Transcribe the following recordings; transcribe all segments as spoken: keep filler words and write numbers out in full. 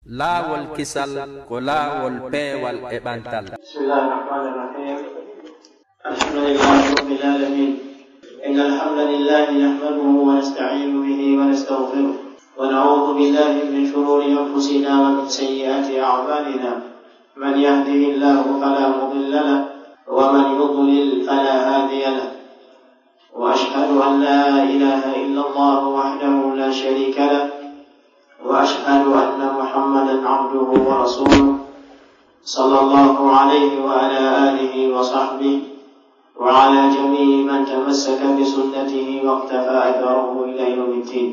Laawol kisal ko laawol peewal e ɓantal. بسم الله الرحمن الرحيم. الحمد لله رب العالمين. إن الحمد لله نحمده ونستعين به ونستغفره، ونعوذ بالله من شرور أنفسنا ومن سيئات أعمالنا. من يهده الله فلا مضل له، ومن يضلل فلا هادي له. وأشهد أن لا إله إلا الله وحده لا شريك له، وأشهد أن محمدا عبده ورسوله، صلى الله عليه وعلى آله وصحبه وعلى جميع من تمسك بسنته واقتفى أثره إلى يوم الدين.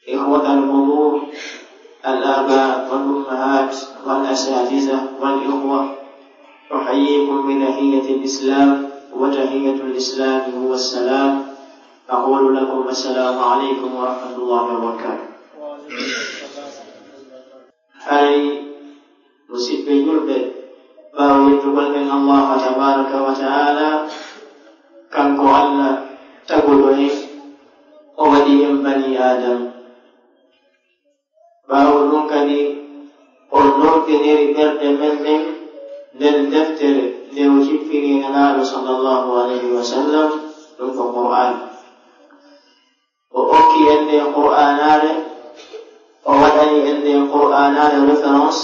إخوة الحضور، الآباء والأمهات والأساتذة والإخوة، أحييكم بتحية الإسلام، وتحية الإسلام هو السلام. أقول لكم السلام عليكم ورحمة الله وبركاته. Haray, musiɓɓe julɓe, ɓaawo yettugol men Allah tabaraka wa ta'ala, kanko Allah taguɗo en, o waɗi en bani Adam. Ɓaawo ɗum kadi, o noddiniri ɓerɗe men ɗen nden deftere nde o jippini Nelaaɗo sallallahu alayhi wa sallam, ɗum ko Qur'an. O okki en nde Qur'aanaare, o waɗani en nde Qur'aanaare référence,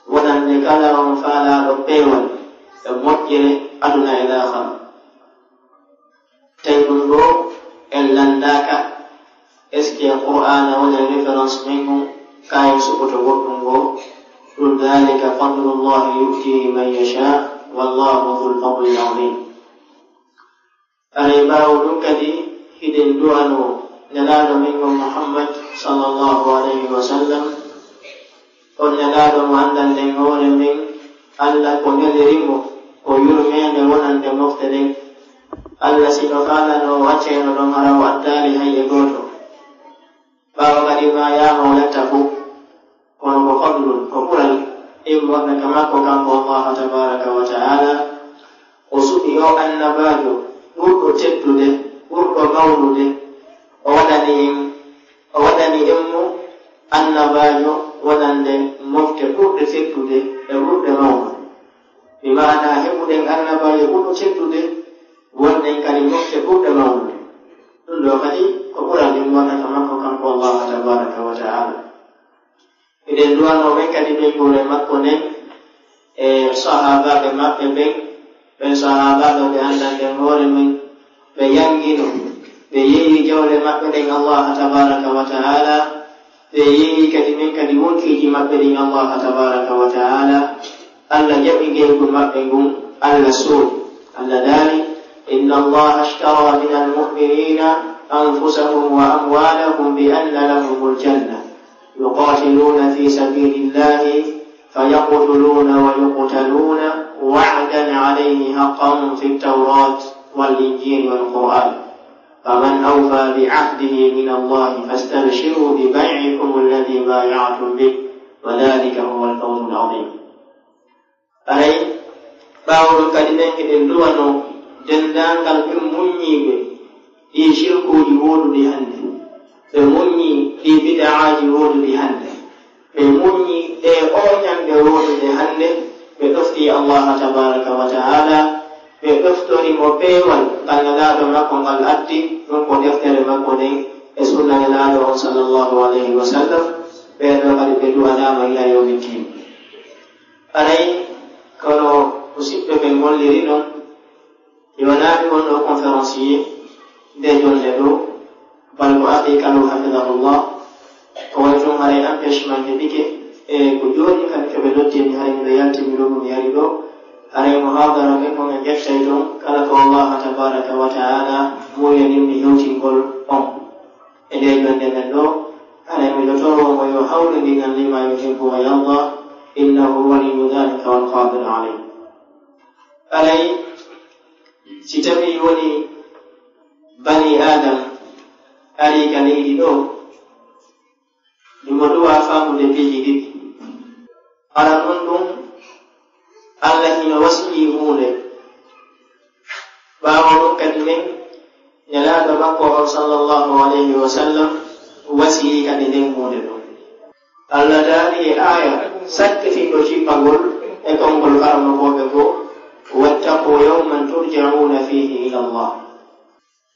wonande kala on faalaaɗo peewal e moƴƴere aduna e laakara. Tawi ɗum ɗo en lanndaaka, est-ce que Qur'aana woni référence men ngon, kayen suɓoto goɗɗum ngo? Qul dhalika fadlullahi yu'tihi man yasha, wallahu dhul fadlil azim. Aray, ɓaawo ɗum kadi, hiɗen du'anoo Nelaaɗo men on Muhammad sallallahu alayhi wa sallam, on Nelaaɗo mo anndanden hoore men, Alla ko neliri mo ko yurmeende wonande mofte ɗen. Alla si no faalano o acceeno ɗon, hara o addaali hay e gooto. Ɓaawo kadi maayaama o latta fof, kono ko fadlun, ko ɓural immorde ka makko kanko Allah tabaraka wa ta'ala. O suɓi o annabaajo ɓurɗo teddude, ɓurɗo mawnude. O waɗani en, o waɗani en mo annabaajo wonande mofte ɓurɗe teddude e ɓurɗe mawnude. Bi maana heɓuɗen annabaajo ɓurɗo teddude, wonɗen kadi mofte ɓurɗe mawnude. Ɗum ɗo kadi ko ɓural immorde ka makko kanko Allah tabaraka wa ta'ala. Miɗen du'anoo ɓen kadi ɓeynguure makko nden e sahaabaaɓe maɓɓe ɓen, ɓen sahaabaaɓe ɓe anndanden hoore men, ɓe yanngino, ɓe yeeyi jawle maɓɓe ɗen Allah tabaraka wa ta'ala, ɓe yeeyi kadi men kadi wonkiiji maɓɓe ɗin Allah tabaraka wa ta'ala. Alla jaɓi ngeygol maɓɓe ngun, Alla soodi. Alla daali, إن الله اشترى من المؤمنين أنفسهم وأموالهم بأن لهم الجنة يقاتلون في سبيل الله فيقتلون ويقتلون وعدا عليه حقا في التوراة والإنجيل والقرآن فمن أوفى بعهده من الله فاستبشروا ببيعكم الذي بايعتم به وذلك هو الفوز العظيم. Aray, ɓaawo ɗum kadi, ɓen hiɗen duwanoo denndaangal ɓen muññiiɓe ɗii sirkuuji wooɗuɗi hannde, ɓe muññi ɗii bida'aaji wooɗuɗi hannde, ɓe muññi ɗee ooñanɗe wooɗuɗe hannde, ɓe ɗoftii Allaaha tabaaraka wa ta'aalaa, ɓe ɗoftori mo peewal ngal Nelaaɗo makko ngal addi, ɗum ko deftere makko nden e sunna Nelaaɗo on, sallallaahu alayhi wa sallam. Ɓee ɗoo kadi ɓe duwanaama ilaa yawmi ddiin. Aray, kono musiɓɓe ɓen holliri non, mi wonaa mi wonɗo conférencier nde jonnde ɗoo, bal ko aqiiqa ɗoo, hafidahullah. Ko wayi tun haray empêchement heɓike, e ko jooni kadi to ɓe noddi mi, haray miɗo yalti, mi ɗoo, mi ari ɗoo. Haray muhaadara men on, en ƴettay ton kala ko Allaahu tabaaraka wa ta'aalaa muuyani mi hewtingol on. E ndee jonnde men ɗoo, haray miɗo toroo mo yo hawrindin en lima yuhibbu wa yarda, innahu waliyyu dhalika wal qadiru alayh. Haray si tawii woni banii Aadama arii ka leydi ɗoo, himo ɗuwa faamude piiji ɗiɗi. Hara non ɗum, Alla hino wasiyii huunde. Ɓaawo ɗum kadi nden, Nelaaɗo makko on, sallallaahu alayhi wa sallam, wasiyii kadi nden huunde ɗum. Allah daali e aaya sakkitiiɗo jippagol e konngol karamokooɓe goo, "Wattaqu yawman turja'una fihi ila Allah."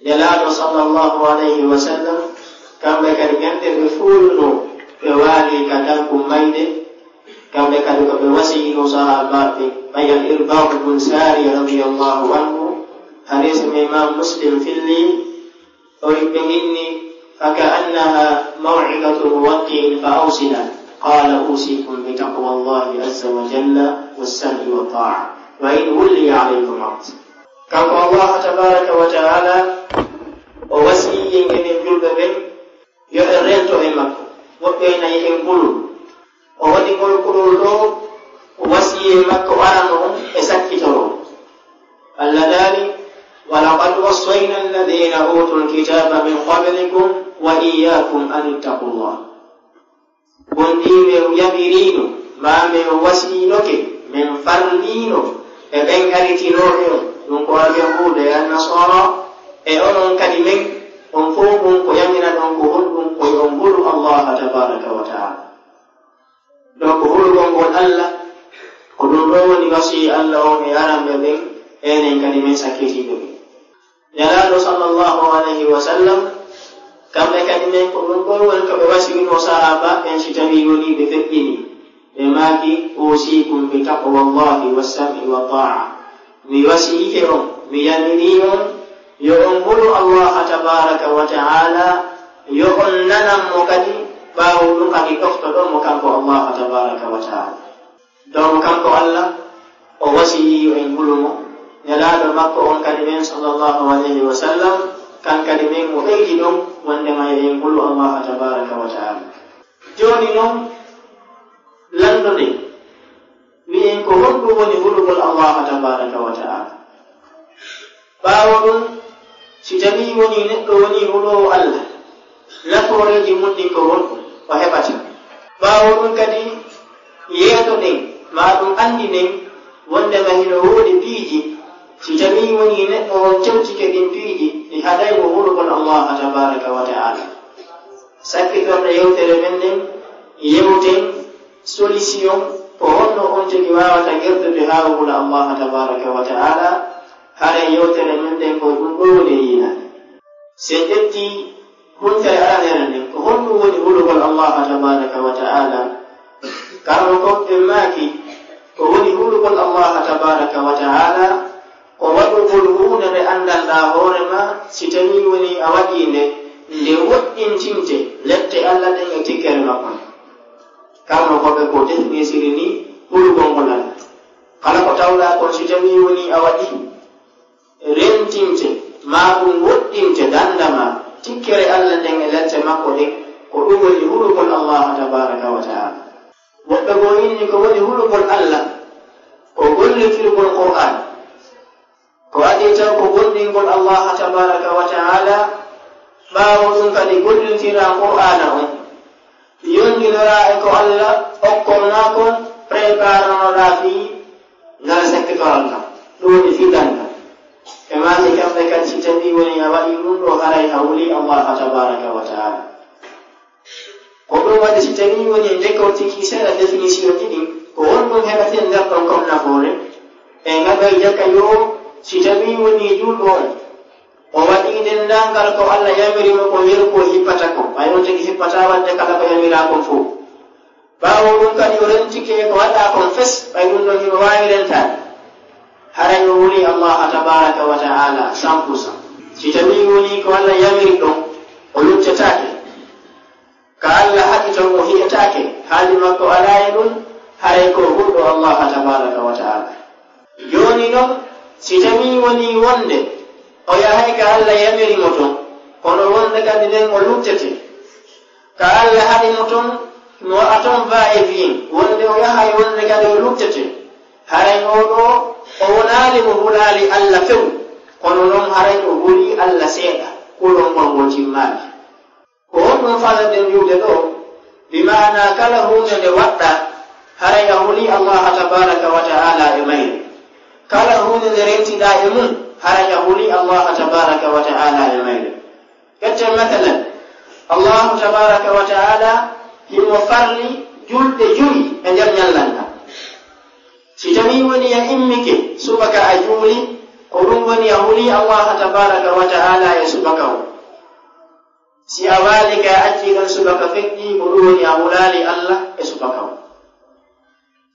Nelaaɗo sallallahu alayhi wa sallam, kamɓe kadi ɓen ɓe fuuyunoo, ɓe waali ka dankum mayde, kamɓe kadi ko ɓe wasiyinoo sahaabaaɓe, ɓay al-Irbaad bun Saariya radiyallahu anhu, hadiis mo Imaam Muslim filli, o wi ɓe inni, "Fa ka'annaha maw'idatu muwaddi'in fa awsina." Qaala, "Uusiikum bi taqwallahi azza wa jalla was-sam'i wa ta'a, wa in wulliya alaykum abd." Kanko Allah tabaraka wa ta'ala, o wasiyii en enen julɓe ɓen, yo en rento e makko, moƴƴoyna en kulol. O waɗi ngol kulol ɗoo, o wasiyee makko arano on e sakkitoroo. Allah daali, "Wa laqad wassayna alladhina utul kitaba min qablikum wa iyyakum an ittaqullah." Wonde men yamiriino, maa men wasiyinoke, men farliino e ɓen aritinooɓe on, ɗum ko Alyahuuda e Annasaara, e onon kadi men, on fow ɗum ko yamiraɗon ko honɗum? Ko yo on hulu Allah tabaraka wa ta'ala. Donc, hulugol ngol Allah, ko ɗum ɗoo woni wasiyee Allah on e aranɓe ɓen, enen kadi men sakkitiiɓe ɓen. Nelaaɗo sallallahu alayhi wa sallam, kamɓe kadi men ko ɗum ɗoo woni ko ɓe wasiyinoo sahaaba ɓen, si tawii wonii ɓe feƴƴinii. Ɓe maaki, "Uusiikum bi taqwallahi was-sam'i wa ta'a." Mi wasiyike on, mi yamirii on, yo on hulu Allah tabaraka wa ta'ala, yo on nanan mo kadi, ɓaawo ɗum kadi ɗoftoɗon mo kanko Allah tabaraka wa ta'ala. Donc kanko Allah, o wasiyii yo en hulu mo. Nelaaɗo makko on kadi men, sallallahu alayhi wa sallam, kan kadi men mo ɓeydi ɗum, wondema yo en hulu Allah tabaraka wa ta'ala. Jooni non, lanndoɗen, wi'en ko honɗum woni hulugol Allah tabaraka wa ta'ala. Ɓaawo ɗum, si tawii wonii neɗɗo wonii huloowo Allah, nafooreeji mun ɗin ko honɗum o heɓata? Ɓaawo ɗum kadi, yeetoɗen, maa ɗum anndinen, wondema hino woodi piiji, si tawii wonii neɗɗo on tewtike ɗin piiji, ɗi haɗay mo hulugol Allah tabaraka wa ta'ala. Sakkitorɗe yewtere men nden, yewten solution, ko honno on tigi waawata gertude haa o hula Allah tabaraka wa ta'ala, haray yewtere men nden ko ɗum ɗoo woni yiinaade. Si en ƴetti huntere aranere nden, ko honɗum woni hulugol Allah tabaraka wa ta'ala? Karno kon ɓe maaki, ko woni hulugol Allah tabaraka wa ta'ala, ko waɗugol huunde nde anndanɗaa hoore maa, si tawii wonii a waɗii nde, nde woɗɗintinte lette Allah ɗen e tikkere makko nden. Karno ko ɓe ko definisiri ni hulugol ngol Allah. Kala ko tawɗaa kon, si tawii wonii a waɗii, rentinte, maa ɗum woɗɗinte dannda maa, tikkere Allah nden e lette makko ɗen, ko ɗum woni hulugol Allah tabaraka wa ta'ala. Woɓɓe goo inni ko woni hulugol Allah, ko gollitirgol Qur'aan. Ko adii taw ko gollingol Allah tabaraka wa ta'ala, ɓaawo ɗum kadi gollintira Qur'aana on, yondinoraa e ko Allah okkonmaa kon, préparanoɗaa fii ngal sakkitoral ngal, ɗum woni fii dannda. Ɓe maaki kamɓe kadi, si tawii wonii a waɗii ɗum ɗoo, haray a hulii Allah tabaraka wa ta'ala. Ko ɗum waɗi, si tawii wonii en jokkortike seeɗa définition ji ɗin, ko honɗum heɓaten nder ɗon comme nafoore? En ngaɗoy jaka yo, si tawii wonii juulɗo on, o waɗii denndaangal ko Allah yamiri mo kon, yeru ko hippata kon, ɓay on tigi hippataa waɗde kala ko yamiraa kon fow. Ɓaawo ɗum kadi o rentike ko waɗaa kon fes, ɓay ɗum ɗon himo waawi rentaade. Haray o hulii Allah tabaraka wa ta'ala cent pour cent. Si tawii wonii ko Allah yamiri ɗon, o luttetaake. Ka Allah haɗi ton, o hi'etaake, haali makko alaa e ɗum, haray ko hulɗo Allah tabaraka wa ta'ala. Jooni non, si tawii wonii wonde o yahay ka Allah yamiri mo ton, kono wonde kadi nden o luttete, ka Allah haɗi mo ton, no a ton va et vient, wonde o yahay, wonde kadi o luttete, haray oo ɗoo, o wonaali mo hulaali Allah few, kono non haray o hulii Allah seeɗa, kulol ngol ngol timmaali. Ko honɗum faaleten wi'ude ɗoo? Bi maanaa, kala huunde nde waɗɗaa, haray a hulii Allah tabaraka wa ta'ala e mayre. Kala huunde nde rentiɗaa e mum, haray a hulii Allah tabaraka wa ta'ala e mayre. Ƴetten masalan, Allah tabaraka wa ta'ala himo farli julɗe jowi e nder ñallal ngal. Si tawii woni a immike subaka a juuli, ko ɗum woni a huli Allah tabaraka wa ta'ala e subaka o. Si a waali ka a accii ɗon subaka feƴƴi, ko ɗum woni a hulaali Allah e subaka o.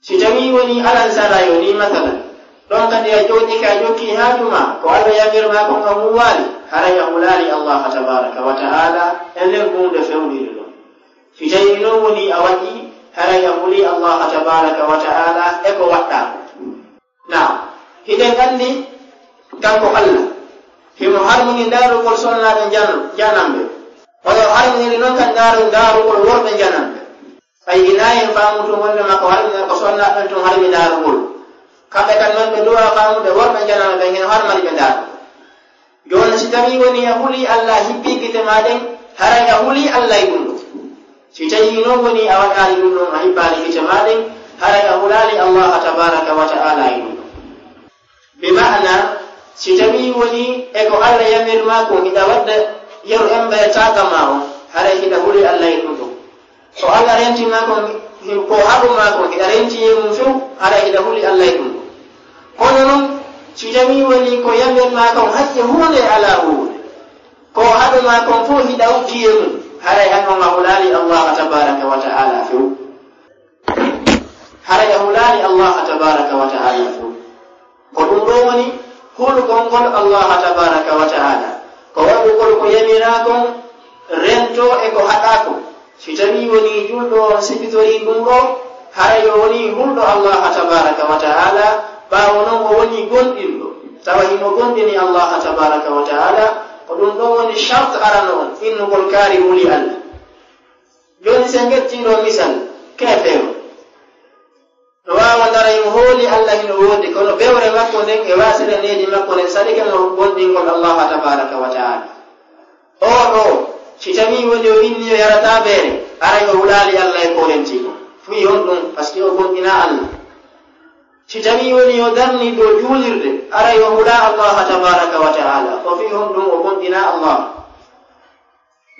Si tawii woni alan sara yo ni masalan, ɗon kadi a jooɗi ka jokki haaju ma, ko Allah yamir ma kon a huwaali, haray a hulaali Allah tabaraka wa ta'ala e nder huunde fewndiri ɗum. Si tawii non woni a waɗi, haray a huli Allah tabaraka wa ta'ala e ko waɗɗaa ko. Naam, hiɗen anndi kanko Allah, himo harmini ndaarugol sonnaaɓe jan-, jananɓe. Oyo harminiri non kan ndaaru-, ndaarugol worɓe jananɓe. Ay, ina en faamu tun wonde ma ko harmi, ko sonnaaɓe ɓen tun harmi ndaarugol. Kamɓe kan non ɓe duwa faamude worɓe jananɓe ɓen hino harmani ɓe ndaarugol. Jooni si tawii woni a huli Allah hippi gite ma ɗen, haray a huli Allah e ɗum ɗo. Si tawii non woni a waɗaali ɗum ɗon, a hippaali gite ma ɗen, haray a hulaali Allah tabaraka wa ta'ala e ɗum ɗo. Bi ma'ana, si tawii woni e ko Allah yamir ma kon hiɗa waɗda yeru emba e taaga ma on, haray hiɗa huli Allah e ɗum ɗo. Ko Allah renti ma kon, ko haɗu ma kon, hiɗa renti e mum few, haray hiɗa huli Allah e ɗum ɗo. Kono non, si tawii woni ko yamir ma kon haƴƴe huunde alaa huunde, ko haɗu ma kon fof hiɗa uddi e mum, haray an on a hulaali Allah tabaraka wa ta'ala few. Haray a hulaali Allah tabaraka wa ta'ala fof. Ko ɗum ɗo woni hulugol ngol Allah tabaraka wa ta'ala. Ko waɗugol ko yamiraa kon, rento e ko haɗaa kon. Si tawii woni julɗo on sifitorii ɗum ɗo, haray o woni hulɗo Allah tabaraka wa ta'ala, ɓaawo non o woni gomɗinɗo. Tawa himo gomɗini Allah tabaraka wa ta'ala, ko ɗum ɗo woni shart arano on, innugol kaari huli Allah. Jooni, si en ƴettii ɗoo misal, keefeero. No waawa dara himo hooli Allah hino woodi, kono bewre makko nden e waasere needi makko nden saɗike mo gomɗingol Allah tabaraka wa ta'ala. Oo ɗoo, si tawii woni o inni o yarataa beere, aray o hulaali Allah e ko o renti kon. Fii honɗum? Parce que o gomɗinaa Allah. Si tawii woni o darnii ɗoo juulirde, aray o hulaa Allah tabaraka wa ta'ala. Ko fii honɗum? O gomɗinaa Allah.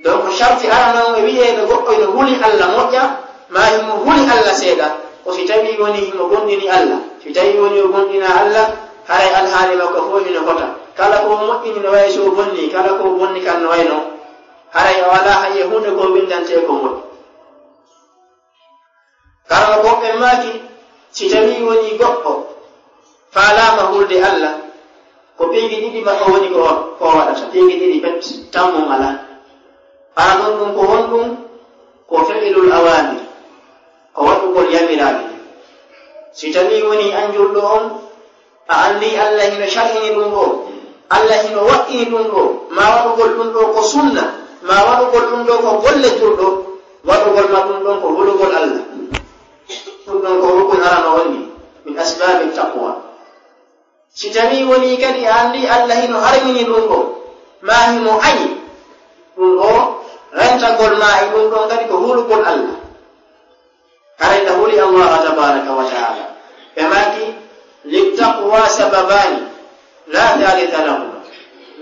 Donc, sharti arano on e wi'eede goɗɗo ino huli Allah moƴƴa, maa himo huli Allah seeɗa, ko si tawii woni himo gomɗini Allah. Si tawii woni o gomɗinaa Allah, haray alhaali makko fof hino fota. Kala ko o moƴƴini no wayi so o bonni, kala ko o bonni kan no wayi non. Haray o alaa hay e huunde ko winndantee ko moƴƴi. Karamokooɓe maaki, si tawii wonii goɗɗo faalaama hulde Alla, ko piiji ɗiɗi maɓɓe woni ko, ko o waɗata, piiji ɗiɗi pet, tammun alaa. Hara ɗum, ɗum ko honɗum? Ko fi'lul awaamir, ko waɗugol yamiraaɗi. Si tawii wonii an julɗo on, a anndii Alla hino shar'ini ɗum ɗoo, Alla hino waɗɗini ɗum ɗoo, maa waɗugol ɗum ɗoo ko sunna, maa waɗugol ɗum ɗoo ko golle julɗo, waɗugol ma ɗum ɗon ko hulugol Alla. Ɗum ɗon ko rukun arano wonni min asbaabi taqwa. Si tawii wonii kadi a anndii Alla hino harmini ɗum ɗoo, maa himo ayi ɗum ɗoo, rentagol ma e ɗum ɗon kadi ko hulugol Alla. Haray na huli Allaha tabaraka wa taala. Ɓe maaki, "Littaqwa sababaani, laa thalitha lahuma."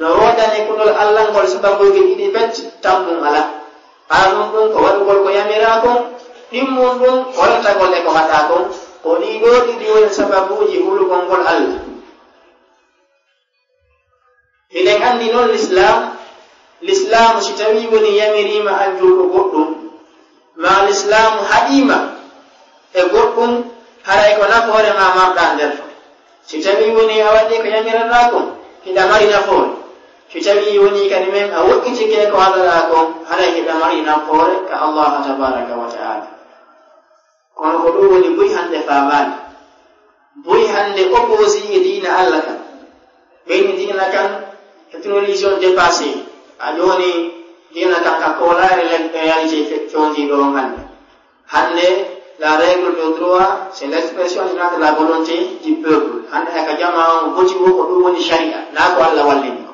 No woodani kulol Alla ngol sababuuji ɗiɗi pet, tammun alaa. Haa ɗum ɗum ko waɗugol ko yamiraa kon, ɗimmun ɗum ko rentagol e ko haɗaa kon. Ko ɗii ɗoo ɗiɗi woni sababuuji hulugol ngol Alla. Hiɗen anndi noon Lislaam, Lislaamu si tawii woni yamiriima an julɗo goɗɗum, maa Lislaamu haɗiima e goɗɗum, haray ko nafoore maa marɗaa nder ton. Si tawii woni a waɗii ko yamiraɗaa kon, hiɗa mari nafoore. Si tawii woni kadi men a woɗɗitike ko haɗaɗaa kon, haray hiɗa mari nafoore ka Allaahu tabaaraka wa taala. Kono ko ɗum woni buy hannde faamaani. Buy hannde opposé e diina Alla kan. Ɓeyni diina kan, technologie on dépassé. A jooni diina kan ka koolaare le-, réalité fe-, fewndiiɗo on hannde. Hannde, la règle de droit, c'est l'expression de la volonté du peuple. Hannde hay ka jamaa on boti wo ko ɗum woni sharia, naa ko Alla wallini ko.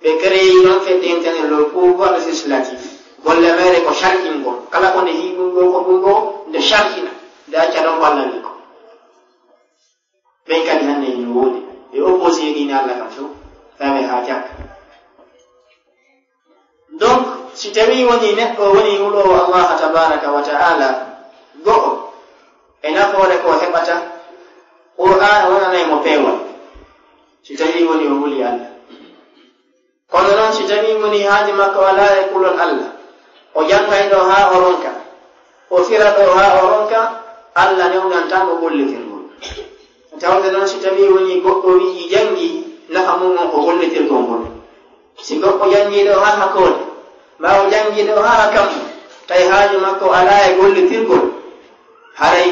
Ɓe créé noon fedde interne le pouvoir législatif. Golle meere ko shar'ingol. Kala ko nde hii ɗum ɗoo ko ɗum ɗoo, nde shar'ina. Nde acca ɗon ko Alla wi ko. Ɓen kadi hannde ene woodi. Ɓe opposé e diine Alla kam fof. Tawi haa jakka. Donc, si tawii wonii neɗɗo wonii huloowo Allaha tabaraka wa taala, Go'o, e nafoore ko heɓata, Qur'aana wonanay mo peewal, si tawii woni o huli Allah. Kono noon, si tawii woni haaju makko alaa e kulol Allah, o janngay ɗo haa o ronka, o fira ɗo haa o ronka, Allah newnantaa mo gollitirgol. Tawde noon, si tawii woni goɗɗo wi'i janngii, nafa mum on ko gollitirgol ngol. Si goɗɗo janngii ɗo haa hakkunde, maa o janngii ɗo haa kammu, tawi haaju makko alaa e gollitirgol, haray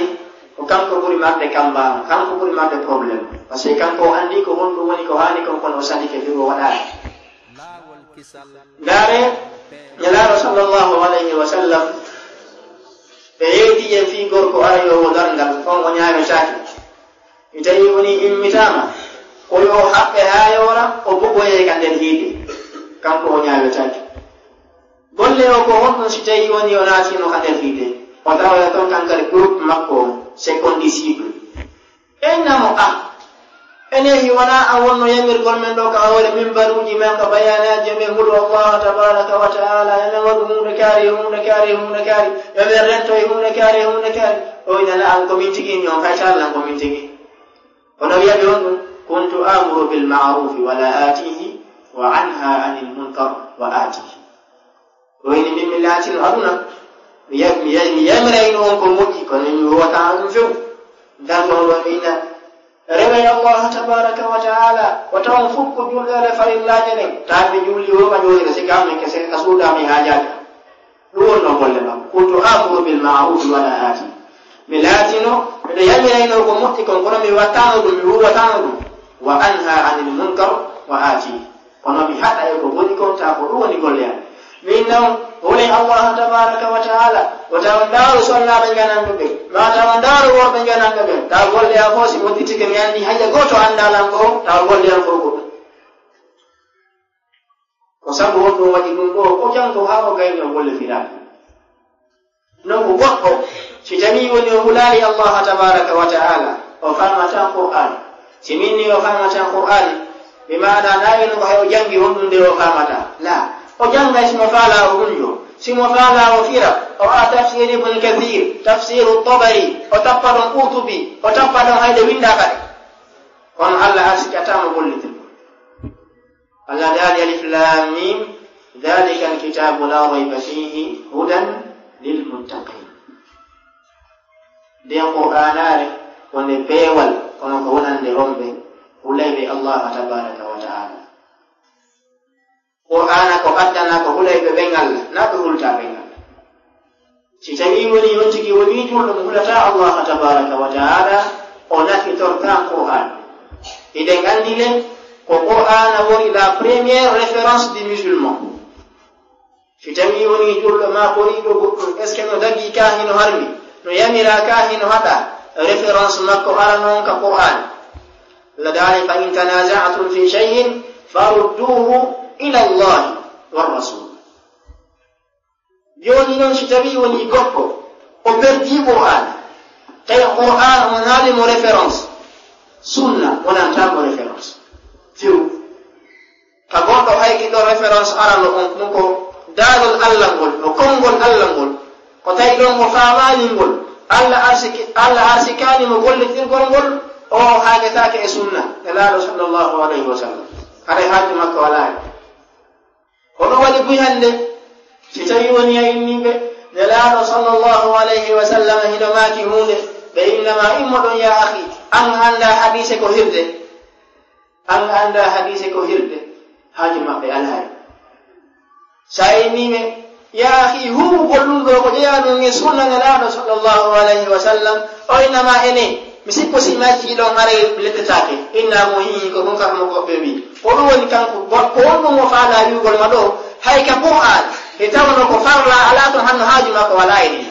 ko kanko ɓuri marde kamba, kanko ɓuri marde problème. Parce que kanko o anndi ko honɗum woni ko haani kon, kono o sadike firo o waɗaani. Ndaare, Nelaaɗo sallallahu alayhi wa sallam, ɓe yeewti en fii gorko arayoowo darngal, on o ñaawetaake. Mi tawi woni immitaama, ko yo o haɓɓe haa yoora, o buɓɓoyee ka nder hiite. Kanko o ñaawetaake. Golle o ko honɗum si tawi woni o naatiino ka nder hiite? O tawoya toon kankadi groupe makko on, c'est condicible. Ɓe inna mo, ah, enen hiwona a wonno yamirgol men ɗo ka hoore mimbaruuji men, ka bayaanaaji men, hulu Allah tabaraka wa taala, yo men waɗu huunde kaari, huunde kaari, huunde kaari, yo men rento e huunde kaari, huunde kaari. O inna, na'am, ko min tigi inni on, kay tallan ko min tigi. Kono wiya ɓe on ɗum, kuntu amuru bil ma'rufi wa la atihi, wa anha anil munkar wa atihi. O ini min mi laatino aduna, mi ya-, mi ya-, mi yamirayno on ko moƴƴi, kono mi wowata ɗum few. Ndan ɗon ɗo mi ina reway Allah tabaraka wa ta'ala, o tawan fof ko julɗeele farillaaje ɗen. Taa mi juuli o ka jooni, si kam mi kese ka suuda mi haajaaka. Ɗum wonno golle makko. Kuntu amuru bil ma'ruf wa la ati. Mi laatino, miɗo yamirayno ko moƴƴi kon, kono mi wattano ɗum, mi huwatano ɗum. Wa anha anil munkar wa ati. Kono mi haɗa e ko boni kon, taa ko ɗum woni golle am. Min noon, woni Allah tabaraka wa ta'ala, o tawa ndaaru sonnaaɓe jananɓe ɓe, ma tawa ndaaru worɓe jananɓe ɓe, tawa golle am fof si moƴƴitike mi anndi hayya gooto anndaa lan ko, tawa golle am fof ko ɗum. Ko sabu honɗum waɗi ɗum ɗo, o janngo haa o gayni o golle firaaɗi. Non ko goɗɗo, si tawii woni o hulaali Allah tabaraka wa ta'ala, o faamataa Qur'aan. Si min ni o faamataa Qur'aan, bi maana nayi no ko hay o janngi honɗum nde o faamataa. La, o janngay si mo faalaa o hunjo, si mo faalaa o fira, o a tafsir Ibn Kathir, tafsiru Tabari, o tappa ɗon Qurtubi, o tappa ɗon hayde winndaaka ɗe. Kono Allah arsikataa mo gollitirgol. Allah daali, alif lam mim, dhalika alkitabu la rayba fihi hudan lil muttaqin. Nde Qur'aanaare ko nde peewal, kono ko wonande wonɓe hulayɓe Allah tabaraka wa ta'ala. Qur'aana ko addana ko hulayɓe ɓen Allah, na ɓe hulta ɓen Allah. Si tawii woni on tigi woni julɗo mo hulataa Allah tabaraka wa ta'ala, o nafitortaa Qur'aan. Hiɗen anndi le, ko Qur'aana woni la première référence du musulman. Si tawii woni julɗo maa ko yiɗo goɗɗum, est-ce que no dagii kaa hino harmi, no yamiraa kaa hino haɗaa, référence makko arano on ka Qur'aan. La daali, fa in tanaza'tum fi shay'in farudduhu ila Allahi war rasul. Jooni noon, si tawii wonii goɗɗo, o perdii Qur'aan, tawi Qur'aan wonaa mo référence, sunna wonantaa mo référence. Few. Ka goɗɗo hayki ɗo référence arano on, ɗum ko daarol Allah ngol, no konngol Allah ngol. Ko tawi ɗon o faamaani ngol, Allah arsiki-, Allah arsikaani mo gollitirgol ngol, o haajataake e sunna Nelaaɗo sallallahu alayhi wa sallam. Haray haaju makko walaa. Ko ɗum waɗi buy hannde, si tawii woni a inniiɓe, Nelaaɗo sallallahu alayhi wa sallam hino maaki huunde, ɓe inna ma immo ɗon, yaa akhi, an anndaa hadiise ko hirde. An anndaa hadiise ko hirde, haaju maɓɓe alaa hen. Sa inniiɓe, yaa akhi, huuwugol ɗum ɗo ko jeyaa ɗum e sunna Nelaaɗo sallallahu alayhi wa sallam, o inna ma ene, mi sikku si mi accii ɗon haray mi lettetaake. Inna mo hihi ko ɗum kam mo goɗɓe wi. Ko ɗum woni kanko, go-, ko honɗum mo faalaa wi'ugol ma ɗo, hay ka Qur'aan, e tawno ko farla alaa ton hanno haaju makko walaa e ɗin.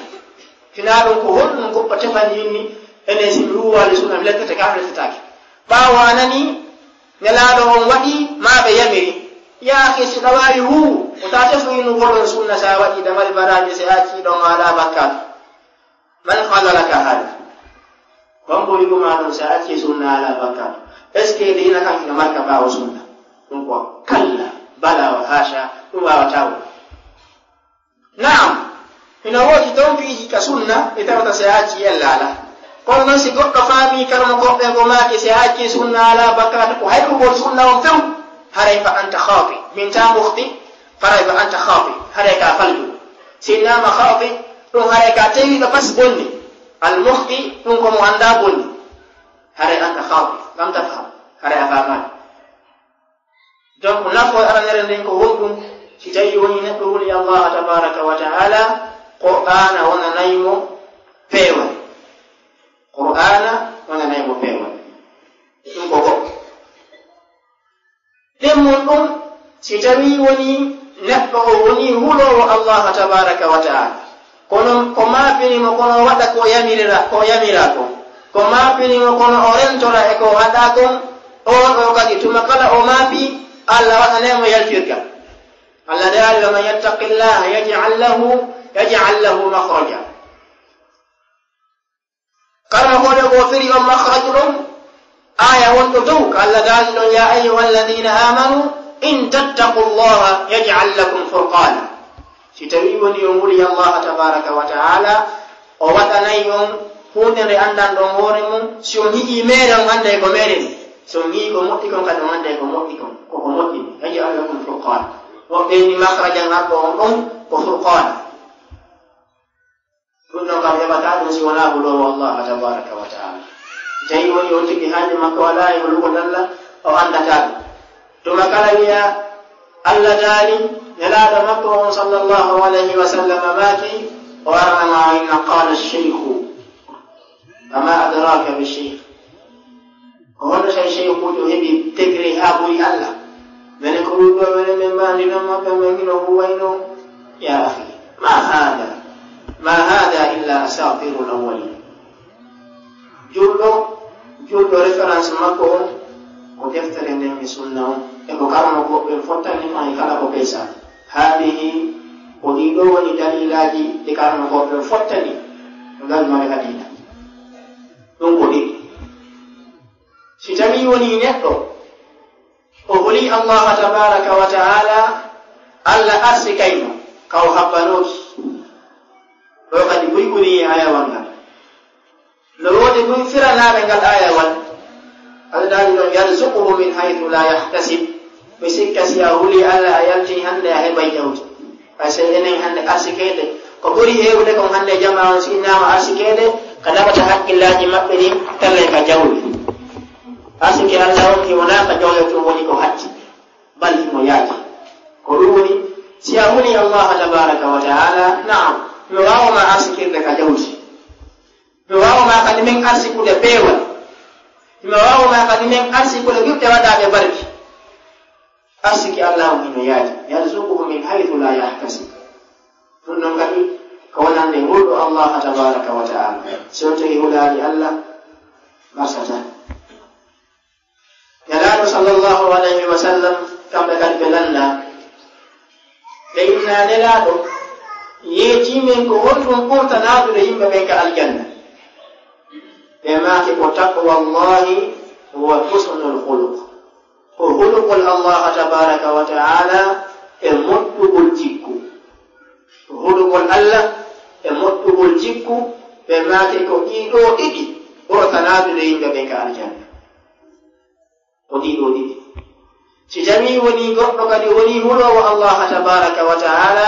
Hinaa ɗum ko honɗum goɗɗo tefani inni, ene si mi huuwaali sunna mi lettete kam lettetaake. Ɓaawo a nani, Nelaaɗo on waɗi, maa ɓe yamiri. Yaa akhi, si ɗa waawi huuwu, ko taa tefu innugol on sunna, sa waɗi damari baraaji, si a accii ɗon a alaa bakkaatu. Man qala laka hada? Bambo wi'u ma ɗum, si a accii sunna a alaa bakkaatu. Est-ce que diina kan ina marka ɓaawo sunna? Ɗum ko kalla, bala wa haasha, ɗum waawataa won. Naam, Hino woodi ton piiji ka sunna, ɓe tawata si a accii ella alaa. Kono non si goɗɗo faamii karmo koɓɓe ngo maaki si a accii sunna alaa bakkaatu, ko haybugol sunna on few, haray fa anta khaati. Min ta mukhti, haray fa anta khaati. Haray ka faljuɗo. Si innama khaati, ɗum haray ka tewiiɗo pas bonni. Al mukhti, ɗum ko mo anndaa bonni. Haray anta khaati. Lam tafham. Haray a faamaali. Donc, nafoore aranere nden ko honɗum? Si tawii woni neɗɗo huli Allah tabaraka wa ta'ala, Qur'aana wonanay mo peewal. Qur'aana wonanay mo peewal. Ɗum ko goɗɗo. Ɗimmun ɗum, si tawii woni neɗɗo o woni huloowo Allah tabaraka wa ta'ala, kono ko maapini mo, kono o waɗa ko yamirira, ko yamiraa kon. Ko maapini mo, kono o rentora e ko o haɗaa kon, on o kadi, tuma kala o maapi, Allah waɗanay mo yaltirgal. Allah daali, "Wa man yattaqillaha yaj'al lahu, yaj'al lahu makhraja." Karma ko ɗo ko firi on makhraj ɗum, aya wonɗo dow, ko Allah daali ɗon, "Ya ayyuhalladhina amanu, in tattaqullaha yaj'al lakum furqana." Si tawii woni on huli Allah tabaraka wa ta'ala, o waɗanay on huunde nde anndan ɗon hoore mum, si on yi'ii meere, on annday ko meere nde. Si on yi'ii ko moƴƴi kon, kadi on annday ko moƴƴi kon, ko ko moƴƴi nde. Yaj'al lakum furqana. Woɓɓe ni makhrajan arɗo on ɗon ko furqana. Ɗum ɗon kam heɓataa ɗum si wonaa huloowo Allah tabaraka wa ta'ala. Tawi woni on tigi haaju makko alaa e hulugol Allah, o anndataa ɗum. Tuma kala wi'a Allah daali, Nelaaɗo makko on sallallahu alayhi wa sallam maaki, o arana ma inna qala ash-shaykhu. Wa ma adraka bi shaykh. Ko honno tawi seykuujo heɓi degré haa ɓuri Allah? Mene ko ɗum ɗo, mene min mbaandi noon maɓɓe, min hino huwayno. Ya akhi, ma hada, ma hada illa asatirul awwalin. Julɗo, julɗo référence makko on, ko deftere nden e sunna on, e ko karmo goɗɗo en fottani on e kala ko pesa. Haadihi, ko ɗii ɗo woni dalilaaji ɗi karmo goɗɗo en fottani, ngal mare ka diina. Ɗum ko ɗiɗi. Si tawii wonii neɗɗo, o hulii Allah tabaraka wa ta'ala, Allah arsikay mo, ka o habbanooki. Ɗo kadi buy ɓuri e ayawal ngal. No woodi buy firanaaɓe ngal ayawal. Allah daali ɗon, "Yarzuquhu min haythu la yahtasib." Ɓe sikka si a hulii Allah, a yaltii hannde, a heɓay jawdi. Hay so enen hannde arsikeede, ko ɓuri heewude kon hannde jamaa on, si innaama arsikeede, ka naɓata hakkillaaji maɓɓe ɗin, tallay ka jawle. Arsike Allah on, ki wonaa ka jawle tun woni ko hatti, bal himo yaaji. Ko ɗum woni, si a huli Allah tabaraka wa ta'ala, naam, mi waawa ma arsikirde ka jawdi. Mi waawa ma kadi min arsikude peewal. Mi waawa ma kadi min arsikude ɓiɓɓe waɗaaɓe barki. Arsike Allah on hino yaaji. Yarzuquhu min haythu la yahtasib. Ɗum ɗon kadi ko wonande hulɗo Allah tabaraka wa ta'ala. Si on tawi hulaali Allah, marsata. Nelaaɗo sallallahu alayhi wa sallam, kamɓe kadi ɓe lannda. Ɓe inna Nelaaɗo, yeetii men ko honɗum ɓurta naatude yimɓe ɓen ka aljanna? Ɓe maaki ko taqwallahi wa husnul khuluq. Ko hulugol Allah tabaraka wa ta'ala e moƴƴugol jikku. Ko hulugol Allah e moƴƴugol jikku, ɓe maaki ko ɗii ɗoo ɗiɗi ɓurata naatude yimɓe ɓen ka aljanna. Ko ɗii ɗoo ɗiɗi. Si tawii wonii goɗɗo kadi wonii huloowo Allah tabaraka wa ta'ala,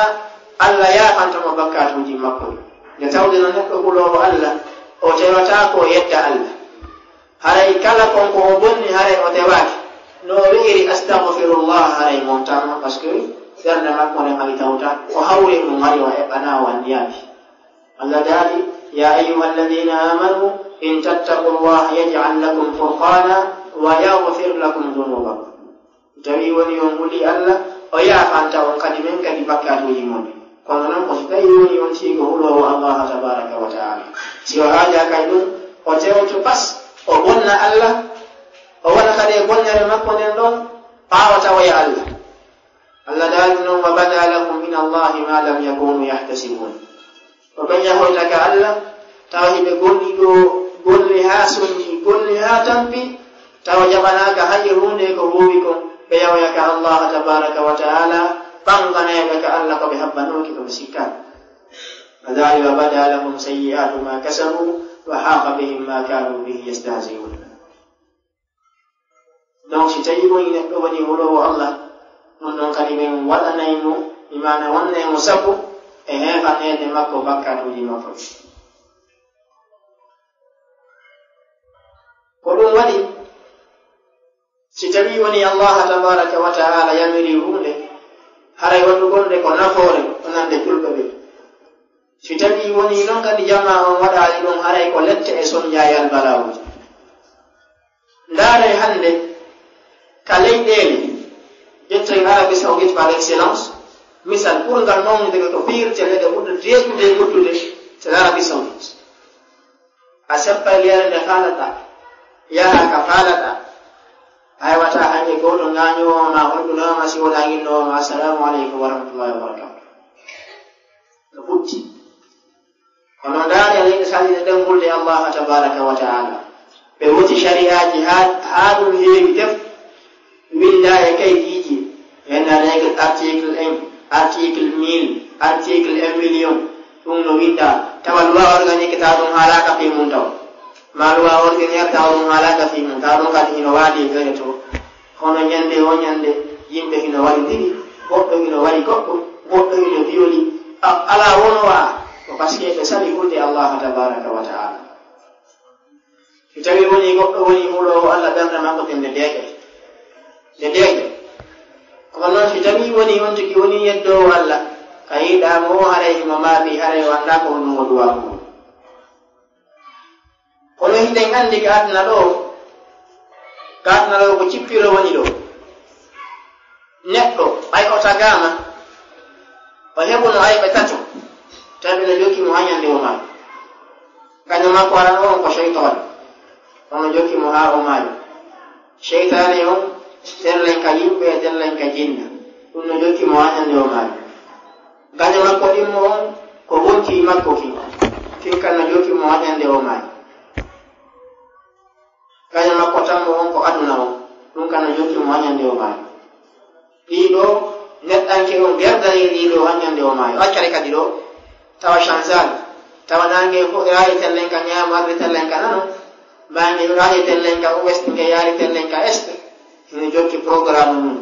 Allah yaafanta mo bakkaatuuji makko ɗin. Nde tawde no neɗɗo huloowo Allah, o tewataa ko o yedda Allah. Haray kala kon ko o bonni, haray o tewaaki. No o wi'iri, "Astaghfirullah," haray montaama, parce que ɓernde makko nden hari tawta. O hawri ɗum, hari o eɓɓanaa, o anniyaaɓe. Allah daali, "Ya ayyuhalladhina amanu, in tattaqullaha yaj'al lakum furqana wa yaghfir lakum dhunubakum." Tawi woni on huli Allah, o yaafanta on kadi men kadi bakkaatuuji mon ɗin. Kono non ko so tawi woni on siigo huloowo Allah tabaraka wa ta'ala. Si o haaja kay ɗum, o tewto pas, o bonna Allah, o wona kadi e bonnere makko nden ɗon, ɓaawo tawoya Allah. Allah daali non, "Wa bada lahum min Allahi ma lam yakunu yahtasibun." Ko ɓe yahoyta ka Allah, tawa hiɓe golli ɗo golle haa sonji, golle haa tampi, tawa jaɓanaaka hay e huunde ko huuwi kon, ɓe yahoya ka Allah tabaraka wa ta'ala, ɓanganayɓe ka Allah ko ɓe habbanooki, ko ɓe sikkaaki. كذلك بدا لهم سيئات ما كسبوا وحاق بهم ما كانوا به يستهزئون. Donc, si tawii woni neɗɗo woni huloowo Allah, ɗum ɗon kadi min waɗanay mo, imaana wonnay mo sabu e heefaneede makko bakkatuuji makko ɗi. Ko ɗum waɗi, si tawii woni Allah tabaraka wa ta'ala yamiri huunde, haray waɗugol nde ko nafoore wonande julɓe ɓe. Si tawii woni noon kadi jamaa on waɗaali ɗum, haray ko lette e sonjaayal balawuji. Ndaaree hannde ka leyɗeele, ƴetten Arabie Saoudite par excellence, misal ɓurngal mawnude ko pire, te leyɗe ɓurɗe deeƴude e ɓurtude, c'est l'Arabie Saoudite. A seppay yere nde faalaɗaa, yaha ka faalaɗaa, a heɓataa hay e gooto ŋaañoowo ma, holɗunoowo ma, si wonaa innoowo ma, "Assalamu aleykum wa rahmatullahi wa barakatuh." No ɓutti. Kono ndaaree leyɗe salliɗe ɗen ngulde Allah tabaraka wa ta'ala. Ɓe woti shari'aaji haa, haa ɗum heewi tef, winndaa e kaydiiji, heen règle article un, article mille, article un million, ɗum no winndaa. Tawa loi organique tawa ɗum haalaaka fii mum taw. Ma loi ordinaire tawa ɗum haalaaka fii mum, tawa ɗum kadi hino waali e fere to. Hono ñannde o ñannde, yimɓe hino waɗi ɗiɗi, goɗɗo hino waɗi goɗɗo, goɗɗo hino violi. A, alaa wono waa, ko parce que ɓe sali hulde Allah tabaraka wa ta'ala. Si tawii woni goɗɗo woni huloowo Allah, ɓernde makko ten nde deeƴe. Nde deeƴe. Kono noon, si tawii woni on tigi woni yeddoowo Allah, ka yiɗaa mo o, haray himo maaɓi, haray o anndaa ko honɗum o duwaa mo. Kono hiɗen anndi ka aduna ɗo, ka aduna ɗo ko cippiro woni ɗo. Neɗɗo, ɓay o tagaama, o heɓuno ayɓe tato, tawi no jokki mo haa ñande o maayi. Gaño makko arano on ko seytaane, ono jokki mo haa o maayi. Seytaane on, tellen ka yimɓe e tellen ka jinna, ɗum no jokki mo haa ñande o maayi. Gaño makko ɗimmo on, ko wonti e makko kin, kin kan no jokki mo haa ñande o maayi. Gaño makko tammo on ko aduna on, ɗum kan no jokki mo haa ñande o maayi. Ɗiɗo, neɗɗanke on gerdani ɗiɗo haa ñande o maayi. O accare kadi ɗo, tawa changeaali. Tawa naange fof raari tellen ka ñaamo, arde tellen ka nano. Mbaange raari tellen ka ouest, nge yaari tellen ka est. Hino jokki programme mum.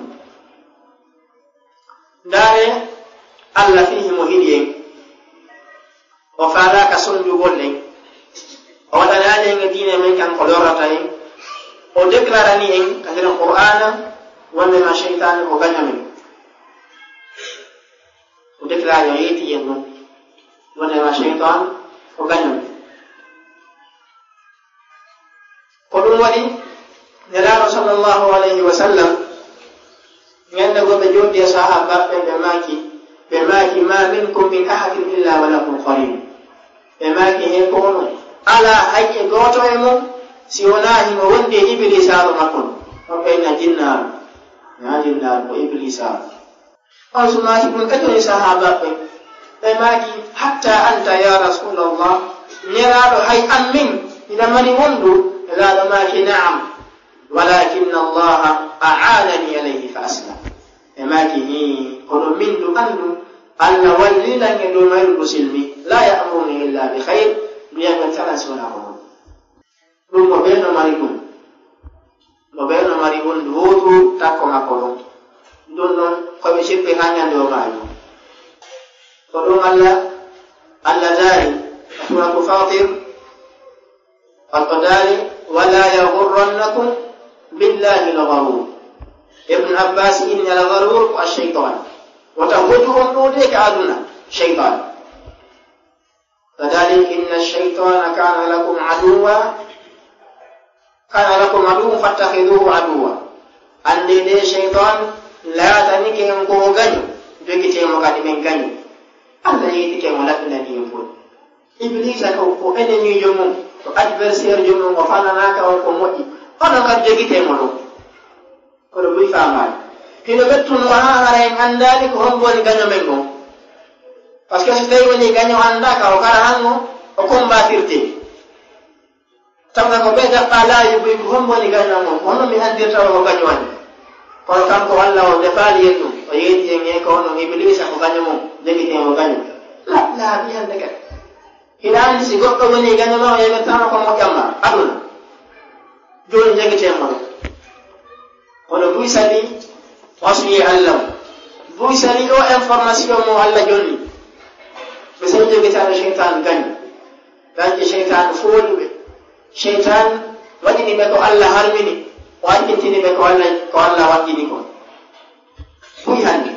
Ndaaree, Allah fii himo hiɗi en. O faalaaka sonjugol en. O waɗanaali en e diine men kan ko lorrata en. O deklarani en ka nder Qur'aana wonde ma seytaane ko gaño men. O deklarani, o yeeti en ɗum. Wonde ma seytaane ko gaño men. Ko ɗum waɗi Nelaaɗo sallallahu alayhi wa sallam, ñande goo ɓe jooɗi e sahaabaaɓe ɓe, ɓe maaki, ɓe maaki, "Ma minkum min ahadin illa wa lahu qarin." Ɓe maaki, "He ko onon, alaa hay e gooto e mon si wonaa himo wondi e Ibiliisaaru makko on." On ɓe na jinnaaru, na jinnaaru, ko Ibiliisaaru. On sumaaki ɗum ɓe toni sahaabaaɓe ɓen. Ɓe maaki, "Hatta anta ya Rasulallah, Nelaaɗo, hay an min, hiɗa mari wondu?" Nelaaɗo maaki, "Na'am, walakinna Allaha a'anani alayhi fa aslam." Ɓe maaki, "Hii, kono min du anndu, Allah wallilan e dow mayru ndu silmi, la ya'muruni illa bi khayr, mbiyan mi kala si wonaa ko moƴƴi." Ɗum mo ɓee no mari ɗum. Mo ɓee no mari wondu wootu takko makko ɗum. Ɗum ɗon ko ɓe sippi haa ñande o maayi. Ko ɗum Allah, Allah daali, Suuratu Faatir, o daali, "Wala yaghurrannakum billahi al-gharur." Ibn Abbas inni al-gharur ko ash-shaytan. Wota hotu on ɗo de ka aduna, shaytan. Kadhalika inna ash-shaytana kana lakum aduwwa, kana lakum aduwwan fattakhidhuhu aduwwa. Anndee de shaytan laatanike en ko o gaño, jogitee mo kadi men gaño. Allah yeetike mo laɓɓinani en fof. Ibliisa ko, ko ennemi jo mum, ko adversaire jo mum, o fananaaka on ko moƴƴi. Onon kadi jogitee mo ɗum. Kono buy faamaani. Hino ɓettuno haa hara en anndaali ko hombo woni gaño men on. Parce que so tawi woni gaño anndaaka, o kara hango, o combattirte. Tawna ko ɓe daɓɓa laayi buy ko hombo woni gaño mon. Hono mi anndirta o ko gaño woni. Kono kanko Allah o defaali en ɗum. O yeeti en e ko onon Ibliisa ko gaño mon. Jogitee mo gaño. La, laaɓi hannde kadi. Hiɗa anndi si goɗɗo woni gannduma o yemirtaama ko moƴƴamma aduna. Jooni njagetee mo ɗo. Kono buy sali, wasiyee Allah mo. Buy sali o information mo Allah jonni. Ɓe sali jogitaade seytaan gaño. Dañde seytaan fooɗuɓe. Seytaan waɗini ɓe ko Allah harmini. O accintini ɓe ko Allah, ko Allah waɗɗini ko. Buy hannde.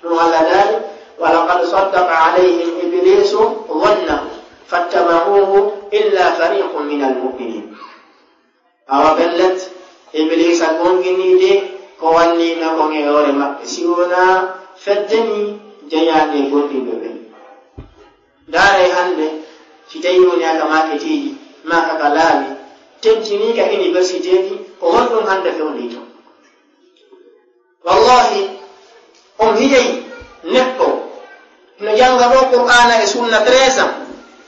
Ɗum Allah daali, "ولقد صدق عليهم إبليس ظنه فاتبعوه إلا فريقا من المؤمنين." Awa pellet, Ibliisa goonginii de ko walliino kon e hoore maɓɓe, si wonaa fedde nii jeyaande e gomɗinɓe ɓen. Ndaaray hannde, si tawii woni aka maaketeeji, maa aka laabi, tentinii ka iniwersiteeji, ko honɗum hannde fewndii ton? Wallahi, on yi'ay neɗɗo no jannga ɗo Qur'aana e Sunna treize ans,